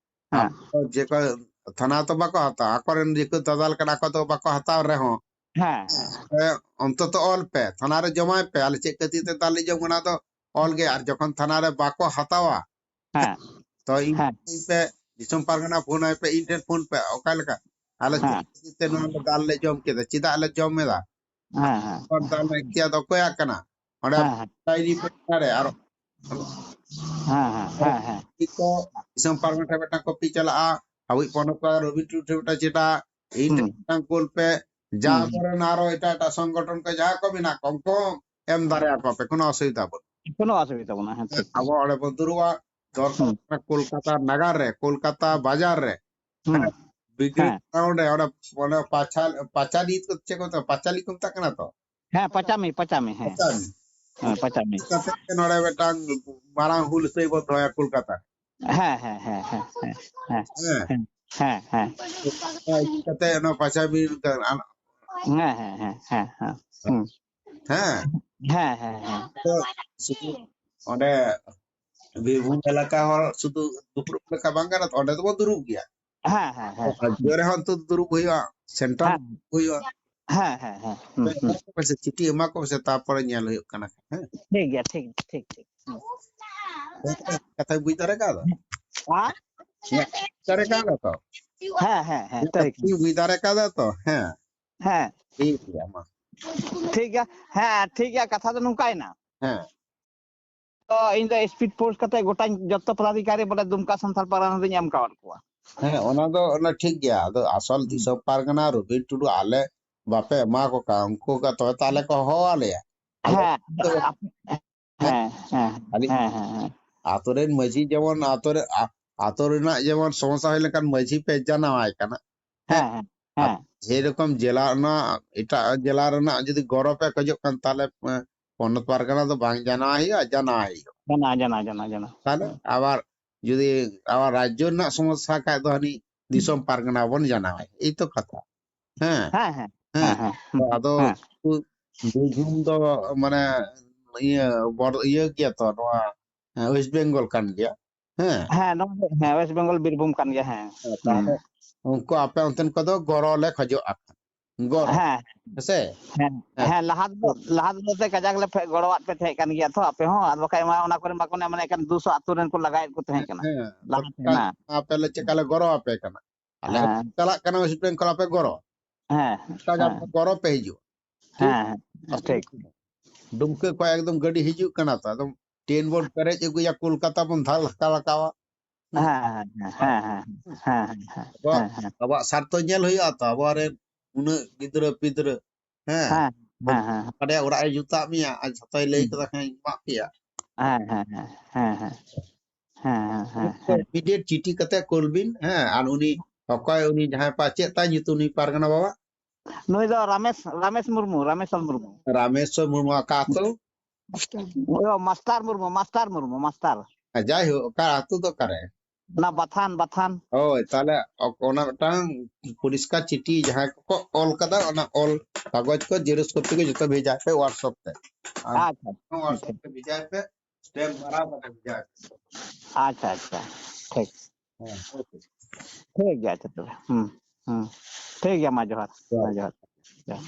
ᱦᱮᱸ᱾ ᱟᱯᱮ ᱡᱮ ᱠᱚ ᱛᱷᱟᱱᱟ ᱛᱚ ᱵᱟᱠᱚ ᱦᱟᱛᱟᱣᱟ, ᱟᱠᱚᱨᱮᱱ ᱡᱮᱠᱚ ᱫᱟᱫᱟᱞ ᱠᱟᱱᱟ ᱠᱚ ᱛᱚ ᱵᱟᱠᱚ ᱦᱟᱛᱟᱣ ᱨᱮᱦᱚᱸ, ᱦᱮᱸ ᱮ, ᱚᱱᱛᱚᱛᱚ ᱚᱞ ᱯᱮ, ᱛᱷᱟᱱᱟ ᱨᱮ ᱡᱚᱢᱟᱭ ᱯᱮ, ᱟᱞᱮ ᱪᱮᱫ ᱠᱷᱟᱹᱛᱤᱨ ᱛᱮ ᱫᱟᱞ ᱞᱮ ᱡᱚᱢ ᱠᱟᱱᱟ ᱫᱚ ᱚᱞ ᱜᱮ᱾ ᱟᱨ ᱡᱚᱠᱷᱚᱱ ᱛᱷᱟᱱᱟ ᱨᱮ ᱵᱟᱠᱚ ᱦᱟᱛᱟᱣᱟ, ᱦᱮᱸ ᱛᱚ ᱤᱧ ᱦᱮᱸ ᱯᱮ, ᱫᱤᱥᱚᱢ ᱯᱟᱨᱜᱟᱱᱟ ᱯᱷᱳᱱ ᱟᱭ ᱯᱮ, ᱤᱧ ᱴᱷᱮᱱ ᱯᱷᱳᱱ ᱯᱮ, ᱚᱠᱟ ᱞᱮᱠᱟ ᱟᱞᱮ ᱪᱮᱫ ᱦᱮᱸ ᱠᱷᱟᱹᱛᱤᱨ ᱛᱮ ᱱᱚᱣᱟ ᱫᱟᱞ ᱞᱮ ᱡᱚᱢ ᱠᱮᱫᱟ, ᱪᱮᱫᱟᱜ ᱞᱮ ᱡᱚᱢ ᱮᱫᱟ? ᱦᱮᱸ ᱦᱮᱸ ᱫᱟᱞ ᱨᱮᱱᱟᱜ ᱮᱠᱛᱤᱭᱟᱨ ᱫᱚ ᱚᱠᱚᱭᱟᱜ ᱠᱟᱱᱟ? ᱚᱸᱰᱮ ᱦᱮᱸ ᱦᱮᱸ ᱰᱟᱭᱨᱤ ᱯᱮ ᱨᱮ ᱟᱨᱚ ᱦᱮᱸ ᱦᱮᱸ ᱦᱮᱸ ᱦᱮᱸ ᱠᱚ ᱫᱤᱥᱚᱢ ᱯᱟᱨᱜᱟᱱᱟ ᱴᱷᱮᱱ ᱢᱤᱫᱴᱟᱝ ᱠᱚᱯᱤ ᱪᱟᱞᱟᱜᱼᱟ, ᱟᱵᱚᱭᱤᱡ ᱯᱚᱱᱚᱛ ᱯᱟᱨᱜᱟᱱᱟ ᱨᱚᱵᱤ ᱴᱩᱰᱩ ᱴᱷᱮᱱ ᱢᱤᱫᱴᱟᱝ ᱪᱮᱴᱟ, ᱤᱧ ᱴᱷᱮᱱ ᱦᱩᱸ ᱢᱤᱫᱴᱟᱝ ᱠᱳᱞ ᱯᱮ, ᱡᱟ ᱦᱩᱸ ᱦᱩᱸ ᱠᱚᱨᱮᱱ ᱟᱨᱚ ᱮᱴᱟᱜ ᱮᱴᱟᱜ ᱥᱚᱝᱜᱚᱴᱷᱚᱱ ᱠᱚ ᱡᱟᱦᱟᱸ ᱠᱚ ᱢᱮᱱᱟᱜ ᱠᱚᱣᱟ ᱩᱱᱠᱩ ᱦᱚᱸ ᱮᱢ ᱫᱟᱲᱮᱭᱟᱠᱚ ᱯᱮ, ᱠᱳᱱᱳ ᱚᱥᱩᱵᱤᱫᱷᱟ ᱵᱟᱹᱱᱩᱜ᱾ ᱠᱳᱱᱳ ᱚᱥᱩᱵᱤᱫᱷᱟ ᱵᱟᱹᱱᱩᱜᱼᱟ᱾ ᱦᱮᱸ ᱴᱷᱤᱠ ᱴᱷᱤᱠ ᱟᱵᱚ ᱚᱸᱰᱮ ᱵᱚᱱ ᱫᱩᱲᱩᱵᱼᱟ, ᱫᱚᱨᱠᱟᱨ ᱦᱩᱸ ᱠᱟᱱᱟ ᱠᱳᱞᱠᱟᱛᱟ ᱱᱟᱜᱟᱨ ᱨᱮ, ᱠᱳᱞᱠᱟᱛᱟ ᱵᱟᱡᱟᱨ ᱨᱮ, ᱦᱩᱸ ᱵᱤᱜᱽᱨᱮᱰ ᱦᱮᱸ ᱜᱨᱟᱣᱩᱱᱰ ᱨᱮ, ᱚᱸᱰᱮ ᱚᱸᱰᱮ ᱯᱟᱪᱟ ᱯᱟᱪᱟᱞᱤ ᱠᱚ ᱪᱮᱫ ᱠᱚ ᱢᱮᱛᱟᱜᱼᱟ? ᱯᱟᱪᱟᱞᱤ ᱠᱚ ᱢᱮᱛᱟᱜ ᱠᱟᱱᱟ ᱛᱚ? ᱦᱮᱸ ᱯᱟᱪᱟᱢᱤ ᱯᱟᱪᱟᱢᱤ ᱦᱮᱸ ᱯᱟᱪᱟᱞᱤ᱾ ᱦᱮᱸ ᱯᱟᱪᱟᱢᱤ ᱠᱟᱛᱮ ᱜᱮ ᱱᱚᱰᱮ ᱢᱤᱫᱴᱟᱝ ᱢᱟᱨᱟᱝ ᱦᱩᱞ ᱤᱥᱟᱹᱭ ᱵᱚᱱ ᱫᱚᱦᱚᱭᱟ ᱠᱳᱞᱠᱟᱛᱟ ᱨᱮ᱾ ᱦᱮᱸ ᱦᱮᱸ ᱦᱮᱸ ᱦᱮᱸ ᱦᱮᱸ ᱦᱮᱸ᱾ ᱦᱮᱸ ᱦᱮᱸ ᱦᱮᱸ ᱚᱱᱟ ᱤᱫᱤ ᱠᱟᱛᱮ ᱚᱱᱟ ᱯᱟᱪᱟᱢᱤ ᱟᱱ-, ᱦᱮᱸ ᱦᱮᱸ ᱦᱮᱸ ᱦᱮᱸ ᱦᱮᱸ ᱦᱩᱸ ᱦᱮᱸ᱾ ᱦᱮᱸ ᱦᱮᱸ ᱦᱮᱸ ᱛᱚ ᱥᱩᱫᱷᱩ ᱚᱸᱰᱮ ᱵᱤᱨᱵᱷᱩᱢ ᱮᱞᱟᱠᱟ ᱦᱚᱲ ᱥᱩᱫᱷᱩ ᱫᱩᱯᱲᱩᱵ ᱞᱮᱠᱟ ᱵᱟᱝ ᱜᱟᱱᱚᱜ, ᱚᱸᱰᱮ ᱫᱚᱵᱚᱱ ᱫᱩᱲᱩᱵ ᱜᱮᱭᱟ᱾ ᱦᱮᱸ ᱦᱮᱸ ᱦᱮᱸ ᱨᱟᱡᱽᱡᱚ ᱨᱮᱦᱚᱸ ᱱᱤᱛᱚᱜ ᱫᱩᱲᱩᱵ ᱦᱩᱭᱩᱜᱼᱟ, ᱥᱮᱱᱴᱨᱟᱞ ᱦᱮᱸ ᱦᱩᱭᱩᱜᱼᱟ᱾ ᱦᱮᱸ ᱦᱮᱸ ᱦᱮᱸ ᱦᱩᱸ ᱦᱩᱸ ᱮᱢᱟ ᱠᱚ ᱯᱮᱥᱮ, ᱪᱤᱴᱷᱤ ᱮᱢᱟ ᱠᱚ ᱯᱮᱥᱮ, ᱛᱟᱨᱯᱚᱨᱮ ᱧᱮᱞ ᱦᱩᱭᱩᱜ ᱠᱟᱱᱟ᱾ ᱦᱮᱸ, ᱴᱷᱤᱠ ᱜᱮᱭᱟ ᱴᱷᱤᱠ ᱴᱷᱤᱠ ᱴᱷᱤᱠ ᱦᱩᱸ᱾ ᱠᱟᱛᱷᱟᱧ ᱵᱩᱡᱽ ᱫᱟᱲᱮ ᱠᱟᱣᱫᱟ? ᱦᱮᱸ? ᱵᱩᱡᱽ ᱫᱟᱲᱮ ᱠᱟᱣᱫᱟ ᱛᱚ? ᱦᱮᱸ ᱦᱮᱸ ᱦᱮᱸ ᱴᱷᱤᱠ ᱠᱟᱛᱷᱟᱧ ᱵᱩᱡᱽ ᱫᱟᱲᱮ ᱠᱟᱣᱫᱟ ᱛᱚ? ᱦᱮᱸ, ᱦᱮᱸ ᱴᱷᱤᱠ ᱜᱮᱭᱟ ᱢᱟ᱾ ᱴᱷᱤᱠ ᱜᱮᱭᱟ᱾ ᱦᱮᱸ ᱴᱷᱤᱠ ᱜᱮᱭᱟ, ᱠᱟᱛᱷᱟ ᱫᱚ ᱱᱚᱝᱠᱟᱭᱮᱱᱟ᱾ ᱦᱮᱸ, ᱛᱚ ᱤᱧ ᱫᱚ ᱥᱯᱤᱰ ᱯᱳᱥᱴ ᱠᱟᱛᱮ ᱜᱚᱴᱟᱧ ᱡᱚᱛᱚ ᱯᱚᱫᱟᱫᱷᱤᱠᱟᱨᱤ ᱵᱚᱞᱮ ᱫᱩᱢᱠᱟ ᱥᱟᱱᱛᱟᱲ ᱯᱟᱨᱜᱟᱱᱟ ᱨᱮᱧ ᱮᱢ ᱠᱟᱣᱟᱫ ᱠᱚᱣᱟ᱾ ᱦᱮᱸ, ᱚᱱᱟ ᱫᱚ ᱚᱱᱟ ᱴᱷᱤᱠ ᱜᱮᱭᱟ᱾ ᱟᱫᱚ ᱟᱥᱚᱞ ᱫᱤᱥᱚᱢ ᱯᱟᱨᱜᱟᱱᱟ ᱨᱚᱵᱤᱱ ᱴᱩᱰᱩ ᱟᱞᱮ ᱵᱟᱯᱮ ᱮᱢᱟ ᱠᱚ ᱠᱟᱱᱟ, ᱩᱱᱠᱩ ᱠᱚ ᱛᱚᱵᱮ ᱛᱟᱦᱞᱮ ᱠᱚ ᱦᱚᱦᱚ ᱟᱞᱮᱭᱟ᱾ ᱟᱞᱮ ᱦᱮᱸ ᱫᱚ ᱟᱯ- ᱦᱮᱸ ᱦᱮᱸ ᱠᱷᱟᱹᱞᱤ ᱦᱮᱸ ᱦᱮᱸ ᱦᱮᱸ ᱟᱛᱳ ᱨᱮᱱ ᱢᱟᱹᱡᱷᱤ ᱡᱮᱢᱚᱱ ᱟᱛᱳ ᱨᱮ ᱟ-, ᱟᱛᱳ ᱨᱮᱱᱟᱜ ᱡᱮᱢᱚᱱ ᱥᱚᱢᱚᱥᱥᱟ ᱦᱩᱭ ᱞᱮᱱᱠᱷᱟᱱ ᱢᱟᱹᱡᱷᱤ ᱯᱮ ᱡᱟᱱᱟᱣᱟᱭ ᱠᱟᱱᱟ᱾ ᱦᱮᱸ, ᱦᱮᱸ ᱦᱮᱸ ᱟᱨ ᱦᱮᱸ ᱡᱮᱨᱚᱠᱚᱢ ᱡᱮᱞᱟ ᱨᱮᱱᱟᱜ, ᱮᱴᱟᱜ ᱡᱮᱞᱟ ᱨᱮᱱᱟᱜ ᱡᱩᱫᱤ ᱜᱚᱲᱚ ᱯᱮ ᱠᱷᱚᱡᱚᱜ ᱠᱟᱱ, ᱛᱟᱦᱞᱮ ᱮ, ᱯᱚᱱᱚᱛ ᱯᱟᱨᱜᱟᱱᱟ ᱫᱚ ᱵᱟᱝ ᱡᱟᱱᱟᱣ ᱦᱩᱭᱩᱜᱼᱟ, ᱡᱟᱱᱟᱣ ᱦᱩᱭᱩᱜᱼᱟ᱾ ᱡᱟᱱᱟ ᱡᱟᱱᱟ ᱡᱟᱱᱟ ᱡᱟᱱᱟ᱾ ᱛᱟᱦᱞᱮ ᱦᱮᱸ ᱟᱵᱟᱨ ᱡᱩᱫᱤ ᱟᱵᱟᱨ ᱨᱟᱡᱽᱡᱚ ᱨᱮᱱᱟᱜ ᱥᱚᱢᱚᱥᱥᱟ ᱠᱷᱟᱡ ᱫᱚ ᱦᱟᱹᱱᱤ ᱫᱤᱥᱚᱢ ᱯᱟᱨᱜᱟᱱᱟ ᱵᱚᱱ ᱡᱟᱱᱟᱣᱟᱭ, ᱮᱭ ᱛᱚ ᱠᱟᱛᱷᱟ᱾ ᱦᱮᱸ, ᱦᱮᱸ ᱦᱮᱸ ᱦᱮᱸ᱾ ᱦᱮᱸ ᱦᱮᱸ ᱛᱚ ᱟᱫᱚ ᱦᱮᱸ ᱵᱤᱨᱵᱷᱩᱢ ᱫᱚ ᱢᱟᱱᱮ ᱤᱭᱟᱹ ᱵᱚᱲ-, ᱤᱭᱟᱹ ᱜᱮᱭᱟ ᱛᱚ, ᱱᱚᱣᱟ ᱦᱮᱸ, ᱳᱭᱮᱥᱴ ᱵᱮᱝᱜᱚᱞ ᱠᱟᱱ ᱜᱮᱭᱟ᱾ ᱦᱮᱸ, ᱦᱮᱸ ᱱᱚᱣᱟ ᱫᱚ, ᱦᱮᱸ ᱳᱭᱮᱥᱴ ᱵᱮᱝᱜᱚᱞ ᱵᱤᱨᱵᱷᱩᱢ ᱠᱟᱱ ᱜᱮᱭᱟ᱾ ᱦᱮᱸ ᱦᱮᱸ, ᱦᱩᱸ᱾ ᱛᱟᱦᱞᱮ ᱩᱱᱠᱩ ᱟᱯᱮ ᱚᱱᱛᱮᱱ ᱠᱚᱫᱚ ᱜᱚᱲᱚ ᱞᱮ ᱠᱷᱚᱡᱚᱜᱼᱟ᱾ ᱜᱚᱲᱚ᱾ ᱦᱮᱸ᱾ ᱦᱮᱸᱥᱮ? ᱦᱮᱸ᱾ ᱦᱮᱸ᱾ ᱦᱮᱸ, ᱞᱟᱦᱟ ᱫᱚ, ᱞᱟᱦᱟ ᱫᱚ ᱱᱚᱛᱮ ᱠᱟᱡᱟᱠ ᱞᱮ ᱯᱷᱮ-, ᱜᱚᱲᱚᱣᱟᱫ ᱯᱮ ᱛᱟᱦᱮᱸ ᱠᱟᱱ ᱜᱮᱭᱟ ᱛᱚ, ᱟᱯᱮ ᱦᱚᱸ᱾ ᱟᱨ ᱵᱟᱠᱷᱟᱡ ᱢᱟ ᱚᱱᱟ ᱠᱚᱨᱮ ᱵᱟᱠᱚ ᱧᱟᱢ, ᱢᱟᱱᱮ ᱮᱠᱮᱱ ᱫᱩᱥᱚ ᱟᱹᱛᱩ ᱨᱮᱱ ᱠᱚ ᱞᱟᱜᱟᱭᱮᱫ ᱠᱚ ᱛᱟᱦᱮᱸ ᱠᱟᱱᱟ᱾ ᱦᱮᱸ᱾ ᱞᱟᱦᱟ ᱛᱮ, ᱦᱮᱸ᱾ ᱟᱯᱮ ᱞᱮ ᱪᱮᱠᱟ ᱞᱮ ᱜᱚᱲᱚ ᱟᱯᱮ ᱠᱟᱱᱟ? ᱟᱞᱮ ᱦᱮᱸ᱾ ᱪᱟᱞᱟᱜ ᱠᱟᱱᱟ ᱳᱭᱮᱥᱴ ᱵᱮᱝᱜᱚᱞ, ᱟᱯᱮ ᱜᱚᱲᱚ᱾ ᱦᱮᱸ᱾ ᱪᱮᱠᱟ ᱦᱮᱸ᱾ ᱜᱚᱲᱚ ᱯᱮ ᱦᱤᱡᱩᱜᱼᱟ? ᱴᱷᱤᱠ? ᱦᱮᱸ, ᱦᱮᱸ, ᱴᱷᱤᱠ᱾ ᱰᱩᱢᱠᱟᱹ ᱠᱷᱚᱱ ᱮᱠᱫᱚᱢ ᱜᱟᱹᱰᱤ ᱦᱤᱡᱩᱜ ᱠᱟᱱᱟ ᱛᱚ, ᱟᱫᱚ ᱴᱨᱮᱱ ᱵᱚᱱ ᱯᱮᱨᱮᱡ ᱟᱹᱜᱩᱭᱟ, ᱠᱳᱞᱠᱟᱛᱟ ᱵᱚᱱ ᱫᱷᱟᱞᱠᱟ ᱞᱟᱠᱟᱣᱟ᱾ ᱦᱮᱸ, ᱦᱮᱸ, ᱦᱮᱸ, ᱦᱮᱸ, ᱦᱮᱸ, ᱦᱮᱸ, ᱦᱮᱸ, ᱟᱵᱚᱣᱟᱜ, ᱦᱮᱸ, ᱦᱮᱸ᱾ ᱟᱵᱚᱣᱟᱜ ᱥᱟᱨᱛᱷᱚ ᱧᱮᱞ ᱦᱩᱭᱩᱜᱼᱟ ᱛᱚ, ᱟᱵᱚᱨᱮᱱ ᱩᱱᱟᱹᱜ ᱜᱤᱫᱽᱨᱟᱹ ᱯᱤᱫᱽᱨᱟᱹ, ᱦᱮᱸ, ᱦᱮᱸ, ᱦᱮᱸ, ᱦᱮᱸ, ᱦᱮᱸ᱾ ᱵᱟᱨᱭᱟ ᱚᱲᱟᱜ ᱮ ᱡᱩᱛᱟᱜ ᱢᱮᱭᱟ ᱟᱨ ᱡᱷᱚᱛᱚᱭ ᱞᱟᱹᱭ ᱦᱩᱸ᱾ ᱠᱟᱫᱟ, "ᱦᱮᱸ, ᱤᱧ ᱮᱢᱟᱜ ᱯᱮᱭᱟ᱾" ᱦᱮᱸ, ᱦᱮᱸ, ᱦᱮᱸ, ᱦᱮᱸ, ᱦᱮᱸ᱾ ᱦᱮᱸ, ᱦᱮᱸ, ᱦᱮᱸ, ᱦᱮᱸ᱾ Immediate ᱪᱤᱴᱷᱤ ᱠᱟᱛᱮ ᱠᱳᱞ ᱵᱤᱱ, ᱦᱮᱸ, ᱟᱨ ᱩᱱᱤ ᱚᱠᱚᱭ, ᱩᱱᱤ ᱡᱟᱦᱟᱸᱭ ᱯᱟ-, ᱪᱮᱫ ᱛᱟᱭ ᱧᱩᱛᱩᱢ, ᱩᱱᱤ ᱯᱟᱨᱜᱟᱱᱟ ᱵᱟᱵᱟ? ᱱᱩᱭ ᱫᱚ ᱨᱟᱢᱮᱥ, ᱨᱟᱢᱮᱥ ᱢᱩᱨᱢᱩ, ᱨᱟᱢᱮᱥ ᱢᱩᱨᱢᱩ᱾ ᱨᱟᱢᱮᱥ ᱢᱩᱨᱢᱩ, ᱚᱠᱟ ᱟᱹᱛᱩ? ᱚ, master Murmu, master Murmu, master. ᱦᱮᱸ, ᱡᱟᱭᱦᱳᱠ, ᱚᱠᱟ ᱟᱹᱛᱩ ᱫᱚ ᱚᱠᱟᱨᱮ? ᱚᱱᱟ ᱵᱟᱛᱷᱟᱱ, ᱵᱟᱛᱷᱟᱱ᱾ ᱦᱳᱭ, ᱛᱟᱦᱞᱮ ᱚ-, ᱚᱱᱟ ᱢᱤᱫᱴᱟᱝ ᱯᱚᱨᱤᱥᱠᱟᱨ ᱪᱤᱴᱷᱤ ᱡᱟᱦᱟᱸᱭ ᱠᱚᱠᱚ ᱚᱞ ᱠᱟᱫᱟ, ᱚᱱᱟ ᱚᱞ ᱠᱟᱜᱚᱡᱽ ᱠᱚ ᱡᱮᱨᱚᱠᱥ ᱠᱚᱯᱤ ᱠᱚ ᱡᱚᱛᱚ ᱵᱷᱮᱡᱟᱭ ᱯᱮ WhatsApp ᱛᱮ᱾ ᱟᱨ ᱟᱪᱪᱷᱟ, WhatsApp ᱟᱪᱪᱷᱟ᱾ ᱛᱮ ᱵᱷᱮᱡᱟᱭ ᱯᱮ, stamp ᱢᱟᱨᱟᱣ ᱠᱟᱛᱮ ᱵᱷᱮᱡᱟᱭ ᱯᱮ᱾ ᱟᱪᱪᱷᱟ, ᱟᱪᱪᱷᱟ, ᱴᱷᱤᱠ᱾ ᱦᱮᱸ, ᱳᱠᱮ᱾ ᱴᱷᱤᱠ ᱜᱮᱭᱟ, ᱟᱪᱪᱷᱟ, ᱛᱚᱵᱮ᱾ ᱦᱩᱸ, ᱦᱩᱸ᱾ ᱴᱷᱤᱠ ᱜᱮᱭᱟ, ᱢᱟ ᱡᱚᱦᱟᱨ᱾ ᱡᱚᱦᱟᱨ᱾ ᱢᱟ ᱡᱚᱦᱟᱨ᱾ ᱡᱚᱦᱟᱨ᱾